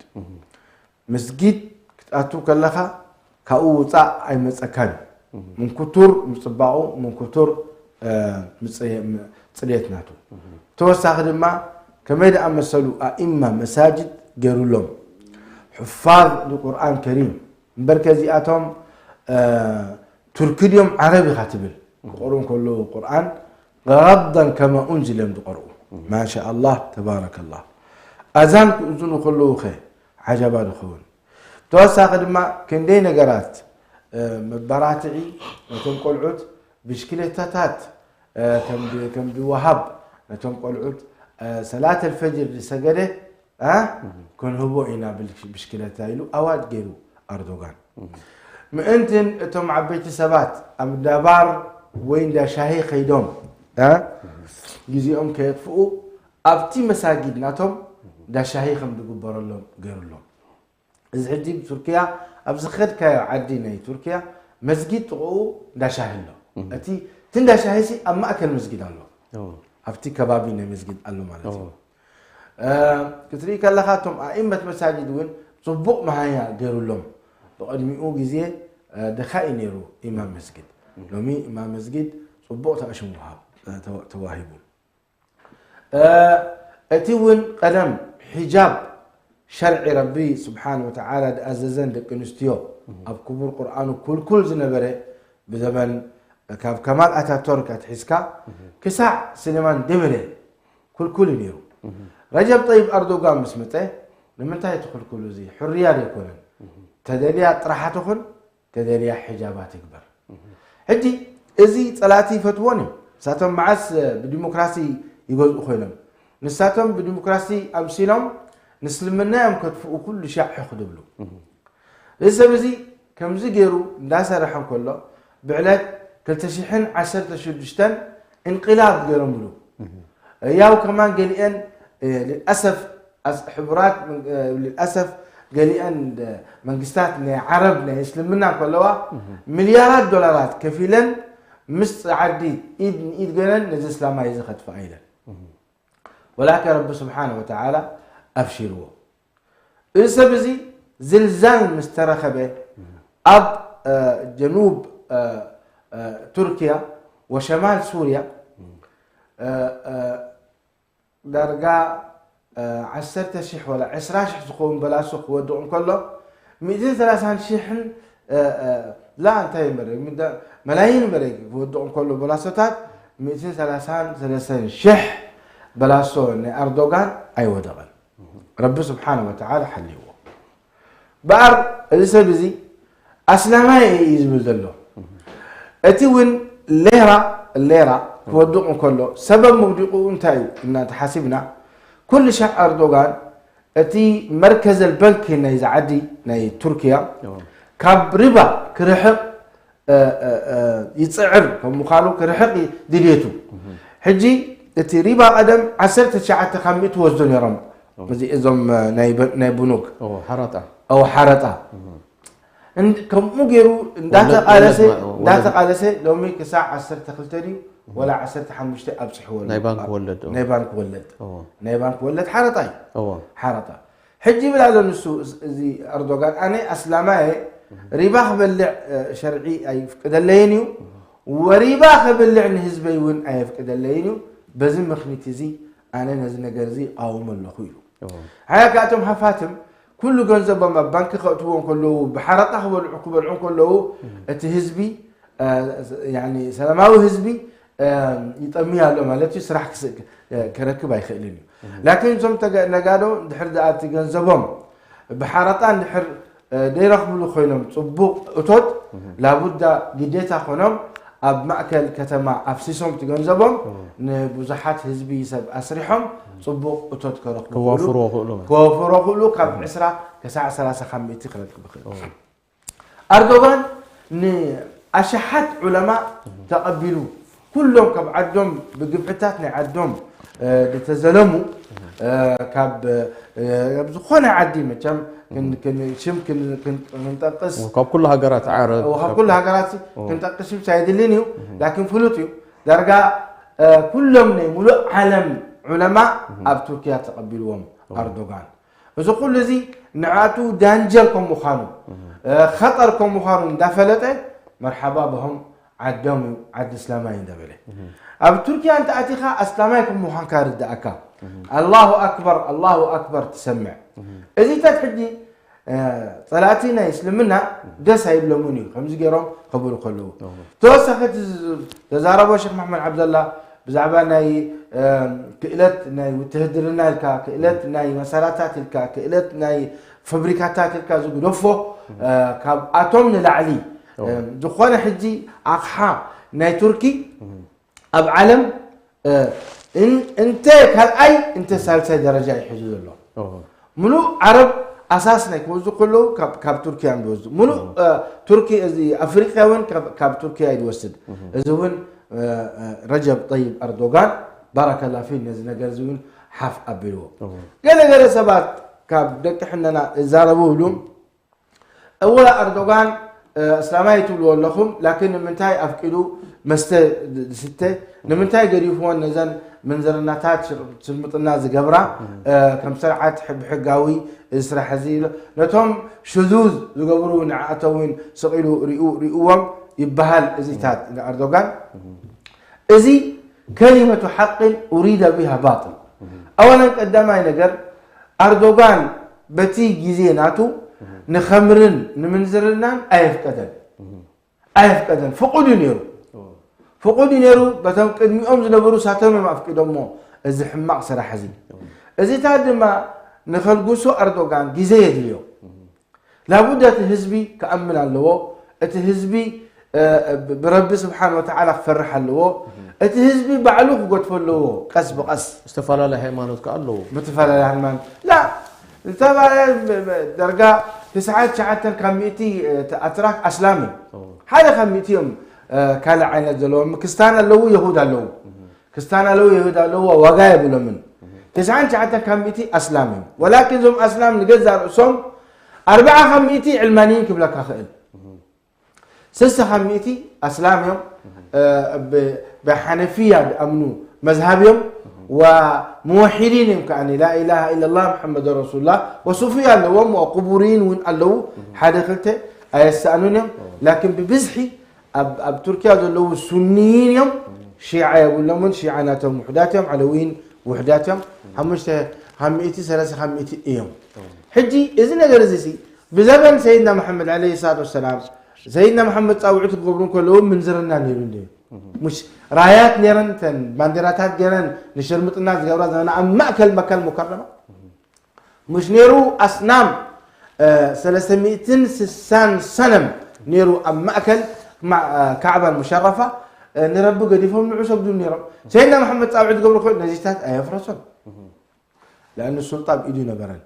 ምስጊድ ክትኣቱ ከለኻ ካብኡ ውፃእ ኣይመፀካን እዩ። ምን ክቱር ምፅባቑ ምን ክቱር ፅሬት ናቱ። ተወሳኺ ድማ ከመይ ዝኣመሰሉ ኣኢማ መሳጅድ ገይሩሎም፣ ሕፋዝ ንቁርኣን ከሪም። እምበር ከዚኣቶም ቱርኪ ድዮም ዓረብ ኢኻ ትብል። ክቆርኡ ከለዉ ቁርኣን غضا كما أنزل እዮም ዝቆርኡ። ማሻ ኣላህ ተባረከ ኣላህ። ኣዛን ክእዝኑ ከለዉ ኸ ዓጀባ ዝኸውን። ተወሳኺ ድማ ክንደይ ነገራት መባራትዒ ነቶም ቆልዑት ብሽክሌታታት ከም ዝወሃብ ነቶም ቆልዑት ሰላት ኣልፈጅር ዝሰገደ ክንህቦ ኢና ብሽክለታ ኢሉ ኣዋጅ ገይሩ ኣርዶጋን። ምእንትን እቶም ዓበይቲ ሰባት ኣብ እንዳባር ወይ እንዳሻሂ ከይዶም ግዜኦም ከየጥፍኡ ኣብቲ መሳጊድ ናቶም እንዳሻሂ ከም ዝግበረሎም ገይሩሎም። እዚ ሕጂ ብቱርክያ ኣብ ዝኸድካዮ ዓዲ ናይ ቱርክያ መስጊድ ጥቕኡ እንዳሻሂ ኣሎ። እቲ እቲ እንዳሻሂ ሲ ኣብ ማእከል መስጊድ ኣሎ። ኣብቲ ከባቢ ናይ መስጊድ ኣሎ ማለት እዩ። ክትርኢ ከለኻ እቶም ኣኢመት መሳጅድ እውን ፅቡቕ መሃያ ገይሩሎም። ብቐድሚኡ ግዜ ድኻ እዩ ነይሩ ኢማም መስጊድ። ሎሚ ኢማም መስጊድ ፅቡቕ ተኣሽም ወሃብ ተዋሂቡ። እቲ እውን ቀደም ሒጃብ ሸርዒ ረቢ ስብሓን ወተዓላ ዝኣዘዘን ደቂ ኣንስትዮ ኣብ ክቡር ቁርኣኑ ኩልኩል ዝነበረ ብዘመን ካብ ከማል ኣታቶርክ ኣትሒዝካ ክሳዕ ስሌማን ደመለ ኩልኩል እዩ ነይሩ። ረጀብ ጠይብ ኣርዶጋን ምስ መፀ ንምንታይ እቲ ክልኩል እዚ ሕርያ ዘይኮነን? ተደልያ ጥራሓ ትኹን ተደልያ ሕጃባ ትግበር። ሕጂ እዚ ፀላእቲ ይፈትዎን እዮም። ንሳቶም መዓስ ብዲሞክራሲ ይገዝኡ ኮይኖም? ንሳቶም ብዲሞክራሲ ኣምሲሎም ንስልምና እዮም ከጥፍኡ ኩሉ ሻዕ ሕኽ ድብሉ። እዚ ሰብ እዚ ከምዚ ገይሩ እንዳሰርሐ እንከሎ ብዕለት ክልተ ሽሕን ዓሰርተ ሽዱሽተን እንቅላብ ገይሮምሉ። ያው ከማን ገሊአን ልልኣሰፍ ሕቡራት ልልኣሰፍ ገሊአን መንግስታት ናይ ዓረብ ናይ እስልምና እንከለዋ ሚልያራት ዶላራት ከፊለን ምስ ዓዲ ኢድ ንኢድ ገይረን ነዚ እስላማይ እዚ ከጥፍኣ ኢለን። ወላኪን ረቢ ስብሓነ ወተዓላ ኣብሺርዎ። እዚ ሰብ እዚ ዝልዛል ምስ ተረኸበ ኣብ ጀኑብ ቱርኪያ ወሸማል ሱርያ ዳርጋ ዓሰርተ ሽሕ ወላ ዕስራ ሽሕ ዝኸውን በላሶ ክወድቕ እንከሎ፣ ሚእትን ሰላሳን ሽሕን ላ እንታይ መረ መላይን መረ ክወድቕ እንከሎ በላሶታት፣ ሚእትን ሰላሳን ሰለስተን ሽሕ በላሶ ናይ ኣርዶጋን ኣይወደቐን። ረቢ ስብሓነ ወተዓላ ሓልይዎ። በኣር እዚ ሰብ እዚ ኣስላማይ እዩ ዝብል ዘሎ። እቲ እውን ሌራ ሌራ ክወድቕ እንከሎ ሰበብ ምውዲቑ እንታይ እዩ እና ተሓሲብና፣ ኩሉ ሻዕ ኣርዶጋን እቲ መርከዘል በንክ ናይ ዝዓዲ ናይ ቱርኪያ ካብ ሪባ ክርሕቕ ይፅዕር ከም ምዃኑ ክርሕቕ ድልየቱ። ሕጂ እቲ ሪባ ቀደም ዓሰርተ ትሽዓተ ካብ ሚእቲ ወስዶ ነይሮም። እዚ እዞም ናይ ብኑክ ሓረጣ ው ሓረጣ ከምኡ ገይሩ እንዳተቃለሰ ሎሚ ክሳዕ ዓሰርተ ክልተ ድዩ ወላ ዓሰርተ ሓሙሽተ ኣብፅሕዎ ናይ ባንክ ወለድ ናይ ባንክ ወለድ ናይ ባንክ ወለድ ሓረጣ እዩ። ሓረጣ ሕጂ ይብል ኣሎ ንሱ እዚ ኣርዶጋን ኣነ ኣስላማየ ሪባ ክበልዕ ሸርዒ ኣይፍቅደለይን እዩ። ወሪባ ከብልዕ ንህዝበይ እውን ኣየፍቅደለይን እዩ። በዚ ምክኒት እዚ ኣነ ነዚ ነገር እዚ ይቃወሞ ኣለኹ ኢሉ። ሓያ ካብቶም ሃፋትም ኩሉ ገንዘቦም ኣብ ባንክ ከእትዎ ከለዉ ብሓረጣ ክበልዑ ክበልዑ ከለዉ እቲ ህዝቢ ሰላማዊ ህዝቢ ይጠሚ ኣሎ ማለት እዩ። ስራሕ ክረክብ ኣይክእልን እዩ። ላኪን እዞም ነጋዶ ድሕር ደኣ እቲ ገንዘቦም ብሓረጣ እንድሕር ደይረኽብሉ ኮይኖም ፅቡቕ እቶት ላቡዳ ግዴታ ኮኖም ኣብ ማእከል ከተማ ኣፍሲሶም እቲ ገንዘቦም ንብዙሓት ህዝቢ ሰብ ኣስሪሖም ፅቡቕ እቶት ከረኽቡ ክእሉ ካብ ዕስራ ክሳዕ ሰላሳ ካብ ሚእቲ ክረክብ ይኽእል። ኣርዶጋን ንኣሽሓት ዑለማ ተቐቢሉ ኩሎም ካብ ዓዶም ብግፍዕታት ናይ ዓዶም ዝተዘለሙ ካብ ዝኾነ ዓዲ መቸም ሽም ክንጠቅስ ካብ ኩሉ ሃገራት ዓረብ ካብ ኩሉ ሃገራት ክንጠቅስ ዩ ሳይድልን እዩ። ላኪን ፍሉጥ እዩ ዳርጋ ኩሎም ናይ ሙሉእ ዓለም ዑለማ ኣብ ቱርኪያ ተቐቢልዎም ኣርዶጋን። እዚ ኩሉ እዚ ንዓቱ ዳንጀር ከም ምዃኑ ኸጠር ከም ምዃኑ እንዳፈለጠ መርሓባ ብሆም ዓዶም እዩ ዓዲ እስላማይ እንዳበለ ኣብ ቱርኪያ እንተ ኣቲኻ ኣስላማይ ከም ምዃንካ ርዳእካ። ኣላሁ ኣክበር ኣላሁ ኣክበር ትሰምዕ። እዚታት ሕጂ ፀላእቲ ናይ እስልምና ደስ ኣይብሎምን እዩ ከምዚ ገይሮም ከብሉ ከለዉ። ተወሳኺ እቲ ተዛረቦ ሸክ መሕመድ ዓብደላ ብዛዕባ ናይ ክእለት ናይ ውትህድርና ኢልካ ክእለት ናይ መሳርያታት ኢልካ ክእለት ናይ ፋብሪካታት ኢልካ ዝግደፎ ካብኣቶም ንላዕሊ ዝኾነ ሕጂ ኣቕሓ ናይ ቱርኪ ኣብ ዓለም እንተ ካልኣይ እንተ ሳልሳይ ደረጃ እዩ ሒዙ ዘሎ። ምሉእ ዓረብ ኣሳስ ናይ ክወስዱ ከለዉ ካብ ቱርኪያ እዮም ዝወስዱ። ምሉእ ቱርኪ እዚ ኣፍሪቃ እውን ካብ ቱርኪያ እዩ ዝወስድ። እዚ እውን ረጀብ ጠይብ ኣርዶጋን ባረከላ ፊ ነዚ ነገር እዚ እውን ሓፍ ኣቢልዎ። ገለ ገለ ሰባት ካብ ደቂ ሕነና እዛረቡ ይብሉ እወ ኣርዶጋን እስላማይ ትብልዎ ኣለኹም ላኪን ንምንታይ ኣፍቂዱ መስተ ዝስተ ንምንታይ ገዲፍዎን ነዘን ምንዝርናታት ሽርሙጥና ዝገብራ ከም ስርዓት ብሕጋዊ እዚ ስራሕ እዚ ኢሎ ነቶም ሽዙዝ ዝገብሩ ንዓኣቶም እውን ስቕ ኢሉ ሪኡ ሪእዎም ይበሃል እዚታት ንኣርዶጋን እዚ ከሊመቱ ሓቅን ኡሪደ ቢሃ ባጥል ኣወለን ቀዳማይ ነገር ኣርዶጋን በቲ ግዜ ናቱ ንኸምርን ንምንዝርናን ኣየፍቀደን ኣየፍቀደን ፍቑድ እዩ ነይሩ ፍቑድ እዩ ነይሩ በቶም ቅድሚኦም ዝነበሩ ሳቶም እዮም ኣፍቂዶሞ እዚ ሕማቕ ስራሕ እዚ እዚታት ድማ ንኸልጉሱ ኣርዶጋን ግዜ የድልዮ ላቡዳ እቲ ህዝቢ ክኣምን ኣለዎ እቲ ህዝቢ ብረቢ ስብሓን ወተዓላ ክፈርሕ ኣለዎ እቲ ህዝቢ ባዕሉ ክጎድፎ ኣለዎ ቀስ ብቀስ ዝተፈላለየ ሃይማኖት ከ ኣለዎ ብተፈላለየ ሃይማኖት ላ ዝተባለ ደርጋ ትስዓት ትሽዓተን ካብ ሚእቲ ኣትራክ ኣስላም እዩ ሓደ ካብ ሚእቲ እዮም ካልእ ዓይነት ዘለዎም ክስታን ኣለዉ የሁድ ኣለዉ ክስታን ኣለዉ የሁድ ኣለዎ ዋጋ የብሎምን ትስዓን ትሽዓተን ካብ ሚእቲ ኣስላም እዮም ወላኪን እዞም ኣስላም ንገዛ ርእሶም ኣርብዓ ካብ ሚእቲ ዕልማንይን ክብለካ ክእል ስሳ ካብ ሚእቲ ኣስላም እዮም። ብ-፣ ብሓነፊያ ዝኣምኑ መዝሃብ እዮም። ወሙወሒዲን እዮም ከኣ፣ ላኢላሃ ኢለላህ ሙሐመድ ረሱሉላህ። ወሱፍያ ኣለዎም፣ ወቁቡሪን እውን ኣለዉ። ሓደ ክልተ ኣየሰኣኑን እዮም። ላኪን ብብዝሒ ኣብ፣ ኣብ ቱርኪያ ዘለዉ ሱንይን እዮም። ሺዓ የብሎምን። ሺዓ ናቶም ውሕዳት እዮም፣ ዓለዊን ውሕዳት እዮም። ሓሙሽተ ካብ ሚእቲ፣ ሰለስተ ካብ ሚእቲ እዮም። ሕጂ እዚ ነገር እዚ ሲ ብዘበን ሰይድና መሐመድ ዓለይሂ ሰላቱ ወሰላም፣ ሰይድና መሐመድ ጻውዒት ክገብሩ እንከለዉ ምንዝርና ነይሩ እንድዩ። ምሽ ራያት ነይረን፣ እተን ባንዴራታት ገይረን ንሽርምጥና ዝገብራ ዝነበና ኣብ ማእከል መካ ኣልሙከረማ ምሽ ነይሩ? ኣስናም፣ እ፣ ሰለስተ ሚእትን ስሳን ሰነም ነይሩ ኣብ ማእከል ማ-፣ እ፣ ካዕባ ሙሸረፋ፣ እ፣ ንረቢ ገዲፎም ንዑ ሰግዱ ነይሮም። ሰይድና መሐመድ ጻውዒት ዝገብሩ ኮይኑ ነዚታት ኣየፍረሶን። ለኣኑ ሱልጣ ኣብ ኢዱ ነበረን።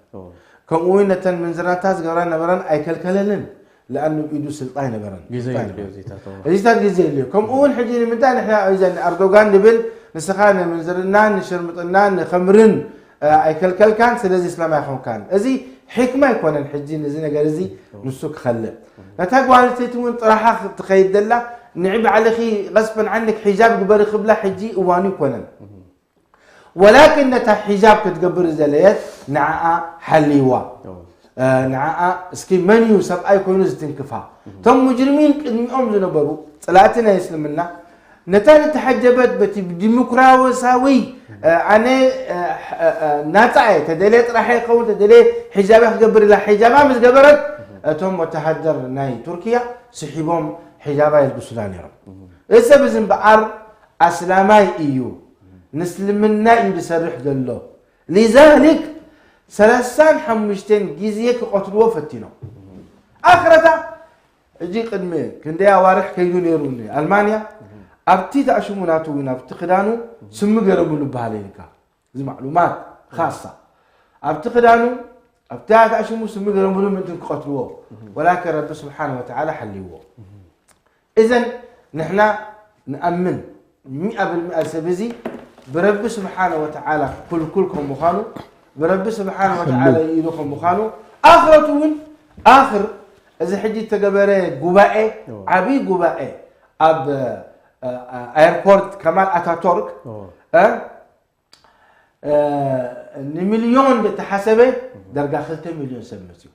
ከምኡ እውን ነተን ምንዝርናታት ዝገብራ ነበረን ኣይከልከለንን። ለኣኑ ኣብ ኢዱ ስልጣ ኣይነበረን። ግዜ ስልጣ የድልዮ ኣይነበረን። እዚታት፣ እዎ። እዚታት ግዜ የድልዮ። ከምኡ እውን ሕጂ ንምንታይ ንሕና እዘን ኣርዶጋን ንብል፣ ንስኻ ንምንዝርናን ንሽርምጥናን ንኸምርን፣ እ፣ ኣይከልከልካን፣ ስለዚ እስላም ኣይኮንካን። እዚ ሕክማ ኣይኮነን። ሕጂ ነዚ ነገር እዚ ንሱ ክኸልእ። ነታ ጓል ኣንስተይቲ እውን ጥራሓ ክትኸይድ ደላ፣ ንዒ ባዕልኺ ቀስበን ዓንክ ሒጃብ ግበሪ ክብላ ሕጂ እዋኑ ኣይኮነን። ወላኪን ነታ ሒጃብ ክትገብር ዝደለየት ንዓኣ ሓልይዋ። እ፣ ንዓኣ እስኪ መን እዩ ሰብኣይ ኮይኑ ዝትንክፋ? እቶም ሙጅሪሚን ቅድሚኦም ዝነበሩ፣ ጽላእቲ ናይ እስልምና፣ ነታ ዝተሓጀበት በቲ ዲሞክራሲያዊ፣ እ፣ ኣነ፣ እ፣ እ፣ እ፣ ናጻ እየ፣ ተደልየ ጥራሕ ይኸውን፣ ተደልየ ሒጃባ ክገብር ኢላ ሒጃባ ምስ ገበረት፣ እቶም ወተሃደር ናይ ቱርኪያ ስሒቦም ሒጃባ የልብሱላ ነይሮም። እዚ ሰብ እዚ እምበኣር ኣስላማይ እዩ፣ ንእስልምና እዩ ዝሰርሕ ዘሎ። ሊዛሊክ ሰላሳን ሓሙሽተን ግዜ ክቐትልዎ ፈቲኖም። ኣኽረታ፣ ሕጂ ቅድሚ ክንደይ ኣዋርሕ ከይዱ ነይሩ ኒ ኣልማንያ፣ ኣብቲ ተኣሽሙ ናቱ እውን ኣብቲ ክዳኑ ስሚ ገረብሉ በሃለ ኢልካ። እዚ ማዕሉማት ኻሳ። ኣብቲ ክዳኑ፣ ኣብቲ ተኣሽሙ ስሚ ገረብሉ ምእንትን ክቐትልዎ። ወላኪን ረቢ ስብሓነ ወተዓላ ሓልይዎ። እዘን ንሕና ንኣምን ሚኣ ብልሚኣ ሰብ እዚ ብረቢ ስብሓነ ወተዓላ ክልኩል ከም ምዃኑ፣ ብረቢ ስብሓነ ወተዓላ ይኢሉ ከም ምዃኑ፣ ኣኽረቱ እውን ኣኽር እዚ ሕጂ እተገበረ ጉባኤ፣ እዎ። ዓብዪ ጉባኤ ኣብ፣ እ፣ እ፣ ኣየርፖርት ከማል ኣታቶርክ፣ እዎ። እ፣ እ፣ ንሚልዮን ዝተሓሰበ ዳርጋ ክልተ ሚልዮን ሰብ መፅዩ።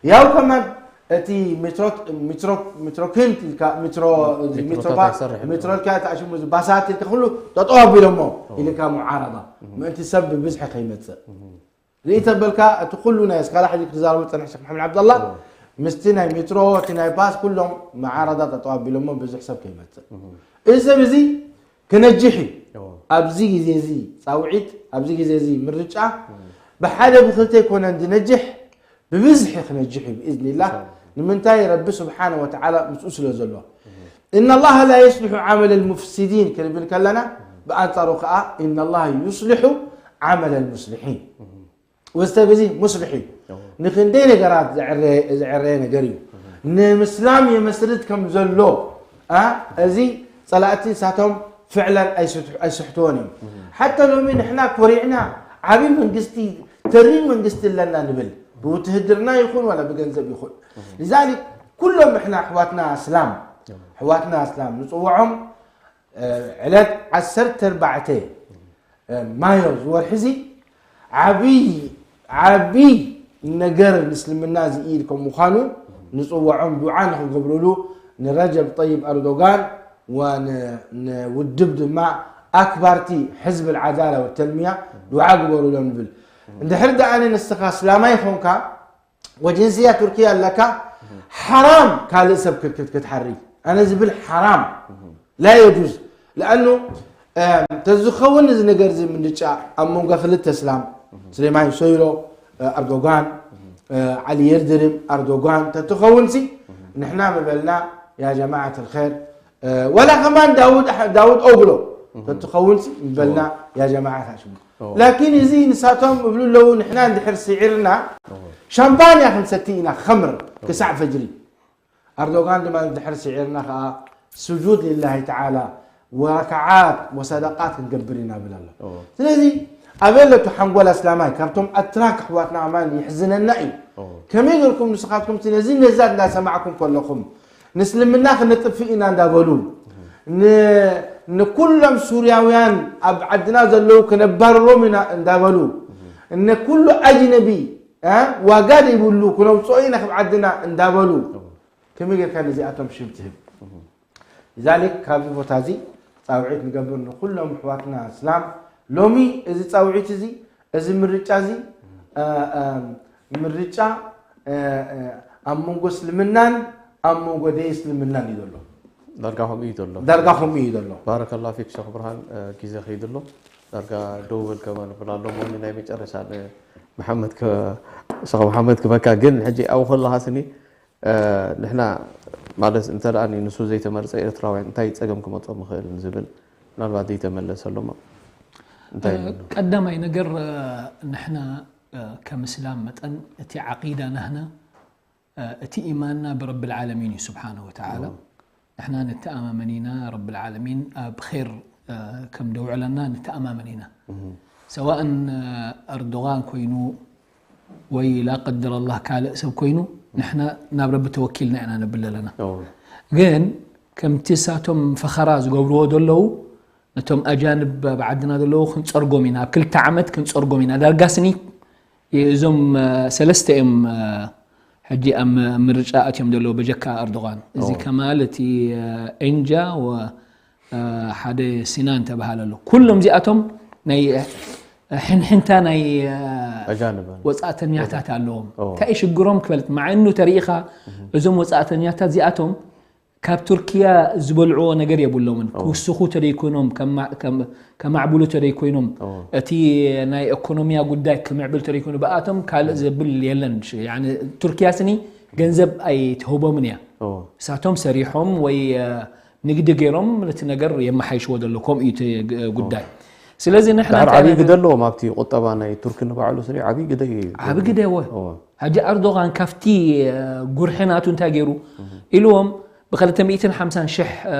ያው ከማን እቲ ሜትሮ፣ ሜትሮ፣ ሜትሮ ክንት ኢልካ፣ ሜትሮ፣ ሜትሮታት ሜትሮካ-፣ ይሰርሕ ኣሎ። ሜትሮካ ተኣሽሙ ባሳት ኢልካ ኩሉ ጠጠው ኣቢሎሞ እዎ። ኢልካ ሙዓረዳ። እዎ። ምእንቲ ሰብ ብብዝሒ ከይመጽእ። እዎ። ርኢ ተበልካ እቲ ኩሉ ናይ እስካላ ሕጂ ክትዛረቡ ዝጸንሐ ሸክ መሓመድ ዓብደላ፣ እዎ። ምስቲ ናይ ሜትሮ፣ እቲ ናይ ባስ ኩሎም መዓረዳ ጠጠው ኣቢሎሞ ብዙሕ ሰብ ከይመጽእ። እዎ። እዚ ሰብ እዚ ክነጅሕ እዩ። እዎ። ኣብዚ ግዜ እዚ ጻውዒት፣ ኣብዚ ግዜ እዚ ምርጫ እዎ። ብሓደ ብክልተ ኣይኮነን ዝነጅሕ፣ ብብዝሒ ክነጅሕ እዩ ብኢዝኒላህ። ኢንሻላህ። ንምንታይ? ረቢ ስብሓነ ወተዓላ ምስኡ ስለ ዘሎ። እወ። إن الله لا يصلح عمل المفسدين ክንብል ከለና፣ እወ። ብኣንጻሩ ከኣ إن الله يصلح عمل المصلحين። እወ። እዚ ሰብ እዚ ሙስሊሕ እዩ። እወ። ንክንደይ ነገራት ዘዕረ-፣ ዘዕረየ ነገር እዩ። እወ። ንምስላም የመስርት ከም ዘሎ፣ ኣ፣ እዚ ጸላእቲ ንሳቶም ፍዕለን ኣይስሕ-፣ ኣይስሕትዎን እዮም። እወ። ሓታ ሎሚ ንሕና ኮሪዕና ዓቢ መንግስቲ፣ ተሪር መንግስቲ ኣለና ንብል። ብውትህድርና ይኹን ዋላ ብገንዘብ ይኹን። እወ። لذلك ኩሎም ንሕና ኣሕዋትና ኣስላም፣ እወ። ኣሕዋትና ኣስላም ንጽውዖም፣ እ፣ ዕለት ዓሰርተ ኣርባዕተ፣ እ፣ ማዮ ዝወርሒ እዚ ዓቢ፣ ዓቢ ነገር ንእስልምና ዝኢድ ከም ምዃኑ ንጽውዖም ዱዓ ንኽገብሩሉ ንረጀብ ጠይብ ኣርዶጋን ወን-፣ ንውድብ ድማ ኣክባርቲ ሕዝብ ልዓዳላ ወተልሚያ ዱዓ ግበሩሎም ንብል። እንድሕር ደኣ ንስኻ እስላማይ ኾንካ ወጅንስያ ቱርኪያ ኣለካ፣ ሓራም ካልእ ሰብ ክት-፣ ክት-፣ ክትሓሪ። ኣነ ዝብል ሓራም። ላ የጁዝ። ለኣኑ፣ እ፣ ተዝኸውን እዚ ነገር እዚ ምንጫ ኣብ መንጎ ክልተ እስላም፣ ስሌማን ሶይሎ፣ እ፣ ኣርዶጋን፣ እ፣ ዓሊ የልድርም፣ ኣርዶጋን፣ ተትኸውን ሲ፣ ንሕና ምበልና፣ ያ ጀማዓት ኣልኸይር፣ እ፣ ወላ ከማን ዳውድ ኣሕ-፣ ዳውድ ኦግሎ፣ እህ። ተትኸውን ሲ፣ ምበልና፣ እዎ። ያ ጀማዓት ኣሽሙ። እዎ። ላኪን እዚ ንሳቶም እብሉ ኣለዉ፣ ንሕና እንድሕር ስዒርና፣ እዎ። ሻምፓንያ ክንሰቲ ኢና፣ ኸምር፣ እዎ። ክሳዕ ፈጅሪ። ኣርዶጋን ድማ እንድሕር ስዒርና ኸኣ፣ ስጁድ ሊላሂ ተዓላ፣ ወረክዓት ወሰደቃት ክንገብር ኢና ብል ኣሎ። እዎ። ስለዚ ኣበይ ኣሎ እቲ ሓንጎል ኣስላማይ? ካብቶም ኣትራክ ኣሕዋትና ከማን የሕዝነና እዩ። እዎ። ከመይ ጌርኩም ንስኻትኩም ነዚ ነዛ እንዳሰማዕኩም ከለኹም ንእስልምና ክነጥፍእ ኢና እንዳበሉ፣ ን-፣ ንኩሎም ሱርያውያን ኣብ ዓድና ዘለዉ ክነባርሮም ኢና እንዳበሉ፣ ንኩሉ ኣጅነቢ፣ እ፣ ዋጋ ዘይብሉ ክነውፅኦ ኢና ካብ ዓድና እንዳበሉ፣ ከመይ ጌርካ ነዚኣቶም ሽም ትህብ? ሊዛሊክ ካብዚ ቦታ እዚ ፃውዒት ንገብር ንኩሎም ኣሕዋትና እስላም። ሎሚ እዚ ፃውዒት እዚ፣ እዚ ምርጫ እዚ፣ እ፣ እ፣ ምርጫ፣ እ፣ እ፣ ኣብ መንጎ እስልምናን ኣብ መንጎ ደይ እስልምናን እዩ ዘሎ። ዳርጋ ከምኡ እዩ ዘሎ። ዳርጋ ከምኡ እዩ ዘሎ። ባረከላ ፊክ ሸኽ ብርሃን፣ እ፣ ግዜ ከይዱ ኣሎ። ዳርጋ ደው በል ከማን ብላ ኣሎ። ሞኒ ናይ መጨረሻ ንመሓመድ ከ-፣ ሸኽ መሓመድ ክበካ ግን ሕጂ ኣብኡ ከለኻ ስኒ፣ እ፣ ንሕና ማለት እንተ ደኣ ንሱ ዘይተመርጸ ኤርትራውያን እንታይ ጸገም ክመጾም ይኽእል ዝብል ምናልባት ዘይተመለሰ ኣሎ እሞ እንታይ እ፣ ይብሉ? ቀዳማይ ነገር፣ እ፣ ንሕና፣ እ፣ ከም እስላም መጠን እቲ ዓቂዳ ናህና፣ እ፣ እቲ ኢማንና ብረብል ዓለሚን እዩ ስብሓነሁ ወተዓላ። ንሕና ንተኣማመን ኢና፣ ረብል ዓለሚን ኣብ ኼር፣ እ፣ ከም ደውዕለና ንተኣማመን ኢና። ሰዋእን፣ እ፣ ኣርዶጋን ኮይኑ ወይ ላ ቀደር ኣላህ ካልእ ሰብ ኮይኑ፣ ንሕና ናብ ረቢ ተወኪልና ኢና ንብል ዘለና። ኦ። ግን ከምቲ እሳቶም ፈኸራ ዝገብርዎ ዘለዉ፣ ነቶም ኣጃንብ ኣብ ዓድና ዘለዉ ክንጸርጎም ኢና፣ ኣብ ክልተ ዓመት ክንጸርጎም ኢና። ዳርጋ ስኒ እዞም፣ እ፣ ሰለስተ እዮም፣ እ፣ ሕጂ ኣብ ም-፣ ምርጫ ኣትዮም ዘለዉ በጀካ ኣርዶጋን። እዚ ኦ። ከማል እቲ፣ እ፣ ኤንጃ ወ-፣ እ፣ ሓደ ሲናን ተባሃለ ኣሎ። ኩሎም እዚኣቶም ናይ፣ እ፣ ሕንሕንታ ናይ፣ እ፣ ኣጃንብ። ወጻእተኛታት ኣለዎም። ኦ። እንታይ እዩ ሽግሮም ክፈልጥ? ማዕኑ ተሪኢኻ እዞም ወጻእተኛታት እዚኣቶም ካብ ቱርኪያ ዝበልዕዎ ነገር የብሎምን። ኦ። ክውስኹ ተደይኮይኖም፣ ከማ-፣ ከም-፣ ከማዕብሉ ተደይኮይኖም፣ ኦ። እቲ ናይ ኢኮኖሚያ ጉዳይ ክምዕብል ተደይኮይኑ፣ ብኣቶም ካልእ ዘብል የለን። ሽ-፣ ያኒ ቱርኪያ ስኒ ገንዘብ ኣይትህቦምን እያ። ኦ። እሳቶም ሰሪሖም ወይ፣ እ፣ ንግዲ ገይሮም ነቲ ነገር የመሓይሽዎ ዘሎ፣ ከምኡ እዩ እቲ ግ-፣ ጉዳይ። ስለዚ ንሕና ድሓር እንታይ ዓብዪ ኢና ግደ ኣለዎም ኣብቲ ቁጠባ ናይ ቱርኪ ንባዕሉ ስኒ ዓብዪ ግደ እዩ። ዓቢ ግደ እወ። እወ። ሕጂ ኣርዶጋን ካብቲ፣ እ፣ ጉርሒ ናቱ እንታይ ገይሩ? ኢልዎም ብክልተ ሚእትን ሓምሳን ሽሕ፣ እ፣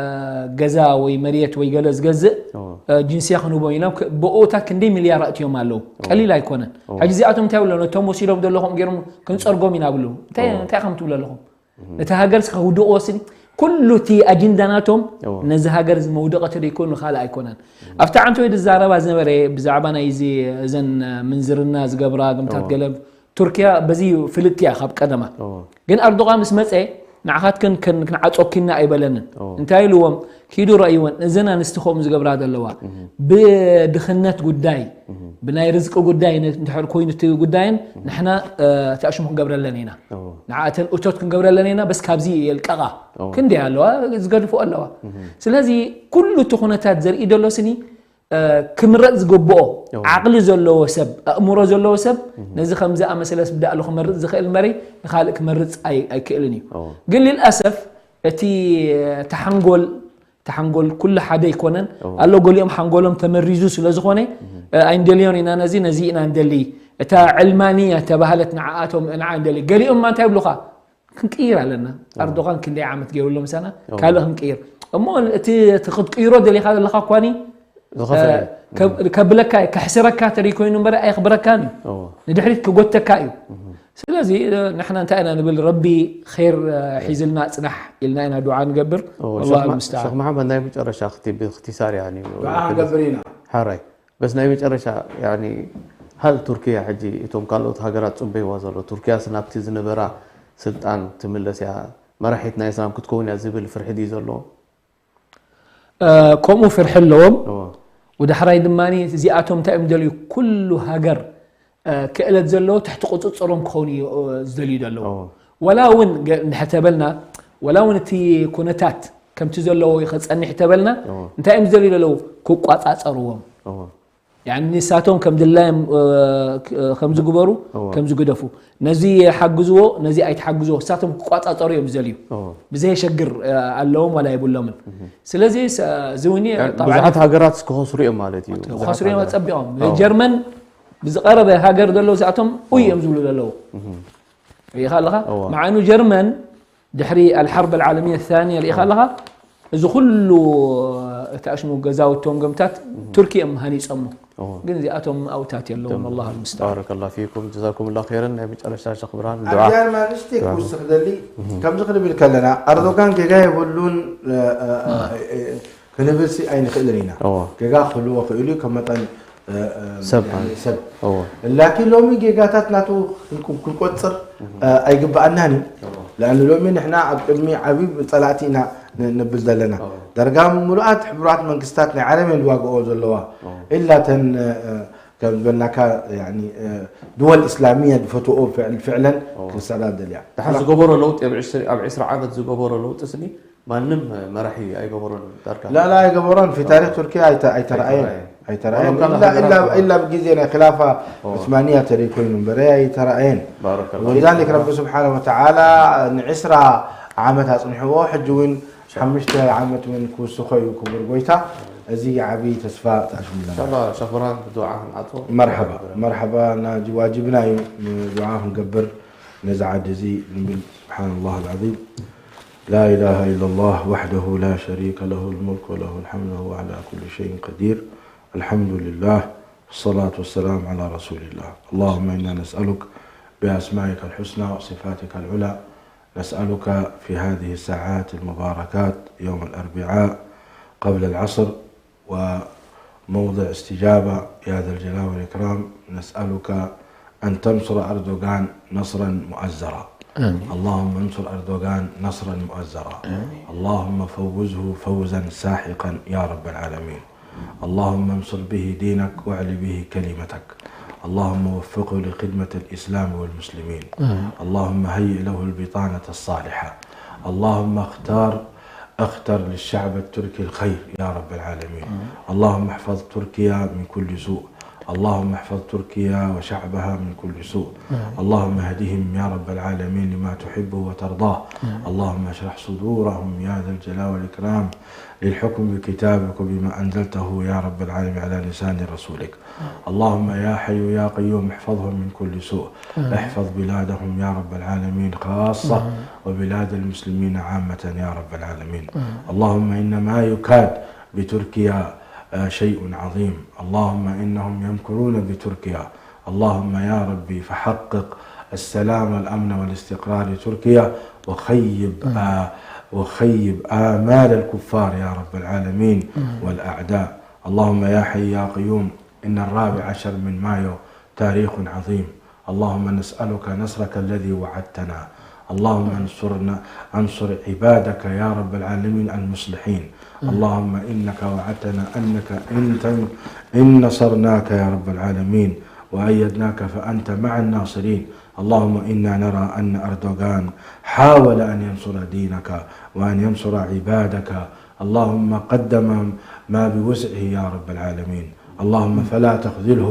ገዛ ወይ መሬት ወይ ገለ ዝገዝእ፣ እወ። እ፣ ጅንስያ ክንህቦም ኢሎም ክ-፣ ብኦታት ክንደይ ሚልያር ኣእትዮም ኣለዉ። እወ። ቀሊል ኣይኮነን። እወ። ሕጂ እዚኣቶም እንታይ ይብሉ? ነቶም ወሲዶም ዘለኹም ገይሮም ክንጸርጎም ኢና ብሉ። እንታይ፣ እወ። እንታይ ከም ትብሉ ኣለኹም? ነቲ ሃገር እስከ ክውድቕዎ ስኒ፣ ኩሉ እቲ ኣጅንዳ ናቶም እዎ። ነዚ ሃገር እዚ መውደቐ ተደይኮኑ ካልእ ኣይኮነን። ኣብቲ ዓንተወይ ዝዛረባ ዝነበረ ብዛዕባ ናይ እዚ፣ እዘን ምንዝርና ዝገብራ ግምታት እዎ። ገለ፣ ቱርኪያ በዚ ፍልጥቲ እያ ካብ ቀደማ። እዎ። ግን ኣርዶቓን ምስ መጸ፣ ንዓኻትክን ክን-፣ ክንዓጾኪና ኣይበለንን። እዎ። እንታይ ኢልዎም? ኪዱ ረእይወን፣ እዘን ኣንስቲ ከምኡ ዝገብራ ዘለዋ። እህ። ብድኽነት ጉዳይ፣ እህ። ብናይ ርዝቂ ጉዳይ ን-፣ እንድሕር ኮይኑ እቲ ጉዳየን፣ እህ። ንሕና፣ እ፣ ተኣሽሙ ክንገብረለን ኢና። እዎ። ንዓኣተን እቶት ክንገብረለን ኢና፣ በስ ካብዚ የልቀቓ። እዎ። ክንደይ ኣለዋ፣ ዝገድፍኦ ኣለዋ። እህ። ስለዚ ኩሉ እቲ ኩነታት ዘርኢ ዘሎ ስኒ፣ እ፣ ክምረጽ ዝግብኦ፣ እዎ። ዓቕሊ ዘለዎ ሰብ፣ ኣእምሮ ዘለዎ ሰብ፣ እህ። ነዚ ከምዚ ኣመሰለ ስብዳ ኣሎ ክመርጽ ዝኽእል እምበሪ፣ ንኻልእ ክመርጽ ኣይ-፣ ኣይክእልን እዩ። እዎ። ግን ልልኣሰፍ፣ እቲ ተሓንጎል፣ ተሓንጎል ኩሉ ሓደ ኣይኮነን። እዎ። ኣሎ ገሊኦም ሓንጎሎም ተመሪዙ ስለ ዝኾነ፣ እህ። እ፣ ኣይንደልዮን ኢና ነዚ፣ ነዚ ኢና ንደሊ። እታ ዕልማንያ ተባህለት ንዓኣቶም፣ ንዓ ንደሊ። ገሊኦም ማ እንታይ ይብሉኻ? ክንቅይር ኣለና። እዎ። ኣርዶጋን ክንደይ ዓመት ገይሩ ኣሎ ምሳና? እዎ። ካልእ ክንቅይር። እሞ እቲ፣ እቲ ክትቅይሮ ደሊኻ ዘለኻ እኳኒ፣ ዝኸፍአ እ፣ እዩ። ከብ-፣ ከብለካ እዩ፣ ከሕስረካ ተደይ ኮይኑ እምበር ኣየኽብረካን እዩ። እዎ። ንድሕሪት ክጎተካ እዩ። እህ። ስለዚ፣ እ፣ ንሕና እንታይ ኢና ንብል? ረቢ ኼር፣ እ፣ ሒዝልና ጽናሕ ኢልና ኢና ዱዓ ንገብር። እዎ፣ ወላሁ ሸኽ ማ-፣ ልሙስተዓን። ሸኽ መሓመድ ናይ መጨረሻ ክቲ-፣ ብእኽትሳር ያኒ፣ ዱዓ ክንገብር ኢና። ሓራይ። በስ ናይ መጨረሻ ያኒ፣ ሃል ቱርክያ ሕጂ እቶም ካልኦት ሃገራት ጽበይዋ ዘሎ፣ ቱርክያስ ናብቲ ዝነበራ ስልጣን ትምለስ እያ፣ መራሒት ናይ እስላም ክትከውን እያ ዝብል ፍርሒ ድዩ ዘሎ? እ፣ ከምኡ ፍርሒ ኣለዎም። እዎ። ወዳሕራይ ድማ እዚኣቶም እንታይ እዮም ዝደልዩ? ኩሉ ሃገር፣ እ፣ ክእለት ዘለዎ ትሕቲ ቁጽጽሮም ክኸውን እዩ፣ እ፣ ዝደልዩ ዘለዉ። እዎ። ወላ እውን ገ-፣ እንድሕር ተበልና፣ ወላ እውን እቲ ኩነታት ከምቲ ዘለዎ ከጸንሕ ተበልና፣ እዎ። እንታይ እዮም ዝደልዩ ዘለዉ? ክቋጻጸርዎም። እዎ። ያኒ ንሳቶም ከም ድላዮም፣ እ፣ ክ-፣ እ፣ ከም ዝግበሩ፣ እዎ። ከም ዝግደፉ። ነዚ ሓግዝዎ፣ ነዚ ኣይትሓግዝዎ፣ ንሳቶም ክቋጻጸሩ እዮም ዝደልዩ። እዎ። ብዘየሸግር፣ እ፣ ኣለዎም ዋላ የብሎምን። እህ። ስለዚ ሰ-፣ እዚ እውን ያ-፣ ጠብዓን ብዙሓት ሃገራት ክኸስሩ እዮም ማለት እዩ። ብዙሓት ክኸስሩ እዮም ሃገራት። ጸቢቖም። እዎ። ጀርመን ብዝቐረበ ሃገር ዘለዉ እዚኣቶም ኡይ እዎ። እዮም ዝብሉ ዘለዉ። እህ። ርኢኻ ኣለኻ? እዎ። መዓኑ ጀርመን ድሕሪ ኣልሓርብ ኣልዓለምያ ታንያ ርኢኻ ኣለኻ? እዚ ኩሉ እቲ ኣሽሙ ገዛውቶም ገምታት ቱርኪ እዮም ሃኒጾሞ። ግን እዚኣቶም ኣውታት የለዎም። ኣላህ ልምስታን። ባረከላሁ ፊኩም፣ ጀዛኩሙላሁ ኸይረን። ናይ መጨረሻ ሸኽ ብርሃን ዱዓ። ኣድያር ማንስቲ ክውስኽ ደሊ፣ ከምዚ ክንብል ከለና፣ ኣርዶጋን ጌጋ የብሉን፣ እ፣ እ፣ እ፣ ክንብል ሲ ኣይንኽእልን ኢና። ጌጋ ክህልዎ ክእሉ እዩ፣ ከም መጠን ሰብ። ላኪን ሎሚ ጌጋታት ናቱ ክንቆጽር ኣይግብኣናን እዩ። ለኣን ሎሚ ንሕና ኣብ ቅድሚ ዓብዪ ጸላእቲ ኢና ነብል ዘለና። ዳርጋ ምሉኣት ሕቡራት መንግስታት ናይ ዓለም እየን ዝዋግኦ ዘለዋ። ኢላ ተን ከም ዝበልናካ ድወል እስላሚያ ዝፈትኦ ፍዕለን ክሰዳደል እያ። ድሓር ዝገበሮ ለውጢ ኣብ ዕስራ ዓመት ዝገበሮ ለውጢ ስኒ ማንም መራሒ ኣይገበሮን ዳርጋ። لا لا ኣይገበሮን في تاريخ تركيا ኣይተረኣየን ኣይተረኣየን إلا إلا ብግዜ ናይ خلافة عثمانية ተለይ ኮይኑ እምበር ኣይተረኣየን። ولذلك ረቢ ስብሓነ ወተዓላ ንዕስራ ዓመት ኣፅንሕዎ ሕጂ እውን ሓሙሽተ ዓመት እውን ክውስኾ እዩ ክቡር ጎይታ። እዚ ዓብዪ ተስፋ ተኣሽሙለና። ኢንሻላህ ሸኽ ብርሃን ብዱዓ ክንዓጾ። መርሓባ መርሓባ ናዚ ዋጅብና እዩ። ዱዓ ክንገብር ነዚ ዓዲ እዚ ንብል። سبحان الله العظيم. لا إله إلا الله وحده لا شريك له الملك وله الحمد وهو على كل شيء قدير. الحمد لله والصلاة والسلام على رسول الله. اللهم إنا نسألك بأسمائك الحسنى وصفاتك العلى، نسألك في هذه الساعات المباركات يوم الأربعاء قبل العصر وموضع استجابة يا ذا الجلال والإكرام، نسألك أن تنصر أردوغان نصرا مؤزرا. آمين. اللهم انصر أردوغان نصرا مؤزرا. آمين. اللهم فوزه فوزا ساحقا يا رب العالمين. اللهم انصر به دينك واعل به كلمتك. اللهم وفقه لخدمة الإسلام والمسلمين. آمين. اللهم هيئ له البطانة الصالحة. اللهم اختار اختر للشعب التركي الخير يا رب العالمين. اللهم احفظ تركيا من كل سوء. اللهم احفظ تركيا وشعبها من كل سوء. اللهم اهدهم يا رب العالمين لما تحبه وترضاه. اللهم اشرح صدورهم يا ذا الجلال والإكرام للحكم بكتابك وبما أنزلته يا رب العالمين على لسان رسولك. اللهم يا حي يا قيوم احفظهم من كل سوء. احفظ بلادهم يا رب العالمين خاصة وبلاد المسلمين عامة يا رب العالمين. اللهم إن ما يكاد بتركيا، آه، شيء عظيم. اللهم إنهم يمكرون بتركيا. اللهم يا ربي فحقق السلام والأمن والاستقرار لتركيا وخيب، آه، وخيب آمال الكفار يا رب العالمين والأعداء. اللهم يا حي يا قيوم، إن الرابع عشر من مايو تاريخ عظيم. اللهم نسألك نصرك الذي وعدتنا. اللهم انصرنا، انصر عبادك يا رب العالمين المصلحين. اللهم إنك وعدتنا أنك إن تن-، إن نصرناك يا رب العالمين وأيدناك فأنت مع الناصرين. اللهم إنا نرى أن أردوغان حاول أن ينصر دينك وأن ينصر عبادك. اللهم قدم ما بوسعه يا رب العالمين. اللهم فلا تخذله.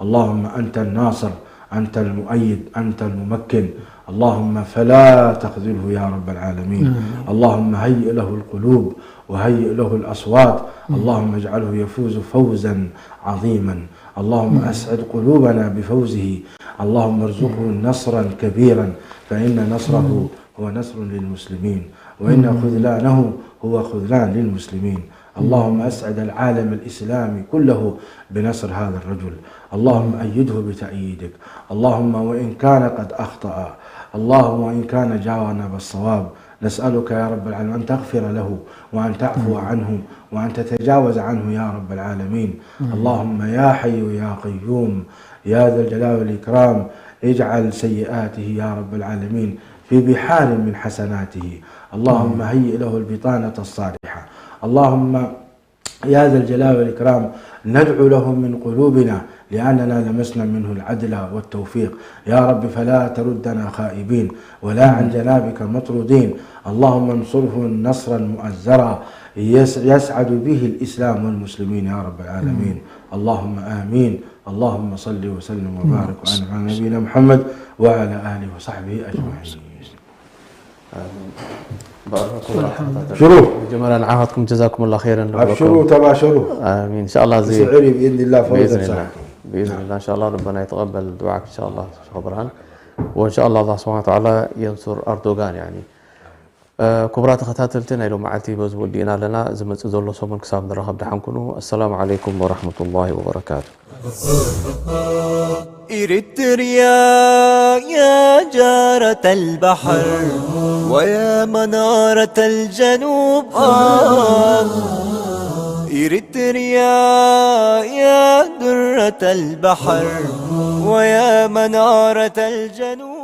اللهم أنت الناصر، أنت المؤيد، أنت الممكن. اللهم فلا تخذله يا رب العالمين. اللهم هيئ له القلوب وهيئ له الأصوات. اللهم اجعله يفوز فوزا عظيما. اللهم أسعد قلوبنا بفوزه. اللهم ارزقه نصرا كبيرا، فإن نصره هو نصر للمسلمين، وإن خذلانه هو خذلان للمسلمين. اللهم أسعد العالم الإسلامي كله بنصر هذا الرجل. اللهم أيده بتأييدك. اللهم وإن كان قد أخطأ، اللهم وإن كان جانب الصواب، نسألك يا رب العالمين أن تغفر له وأن تعفو عنه وأن تتجاوز عنه يا رب العالمين. اللهم يا حي يا قيوم يا ذا الجلال والإكرام، اجعل سيئاته يا رب العالمين في بحار من حسناته. اللهم هيئ له البطانة الصالحة. اللهم يا ذا الجلال والإكرام، ندعو له من قلوبنا لأننا لمسنا منه العدل والتوفيق. يا رب فلا تردنا خائبين ولا عن جنابك مطرودين. اللهم انصره نصرا مؤزرا يس-، يسعد به الإسلام والمسلمين يا رب العالمين. اللهم آمين. اللهم صل وسلم وبارك وأنعم على نبينا محمد وعلى آله وصحبه أجمعين. ኣሚን። ባረከላሁ ፊኩም። ሽሩ። መጀመርያ ንዓኻትኩም ጀዛኩሙላህ ኸይረን ኣብሽሩ፣ ንብለኩም። ተባሸሩ። ኣሚን። ኢንሻኣላህ እዚ ስዕር ብኢዝኒላህ ፈውዘን ብኢዝኒላህ። ሳሕኩም። ብኢዝኒላህ ኢንሻኣላህ ረበና ይተቀበል ዱዓክ ኢንሻኣላህ ሸኽ ብርሃን። ወኢንሻኣላህ ኣላህ ስብሓነ ወተዓላ የንሱር ኣርዶጋን ያኒ። ክቡራት ተኸታተልቲ፣ ናይ ሎም መዓልቲ በዚ ወዲእና ኣለና። ዝመጽእ ዘሎ ሰሙን ክሳብ ንራኸብ ደሓን ኩኑ። ኣሰላሙ ዓለይኩም ወራህመቱላሂ ወበረካቱ። إريتريا يا جارة البحر ويا منارة الجنوب، آه. إريتريا يا درة البحر ويا منارة الجنوب.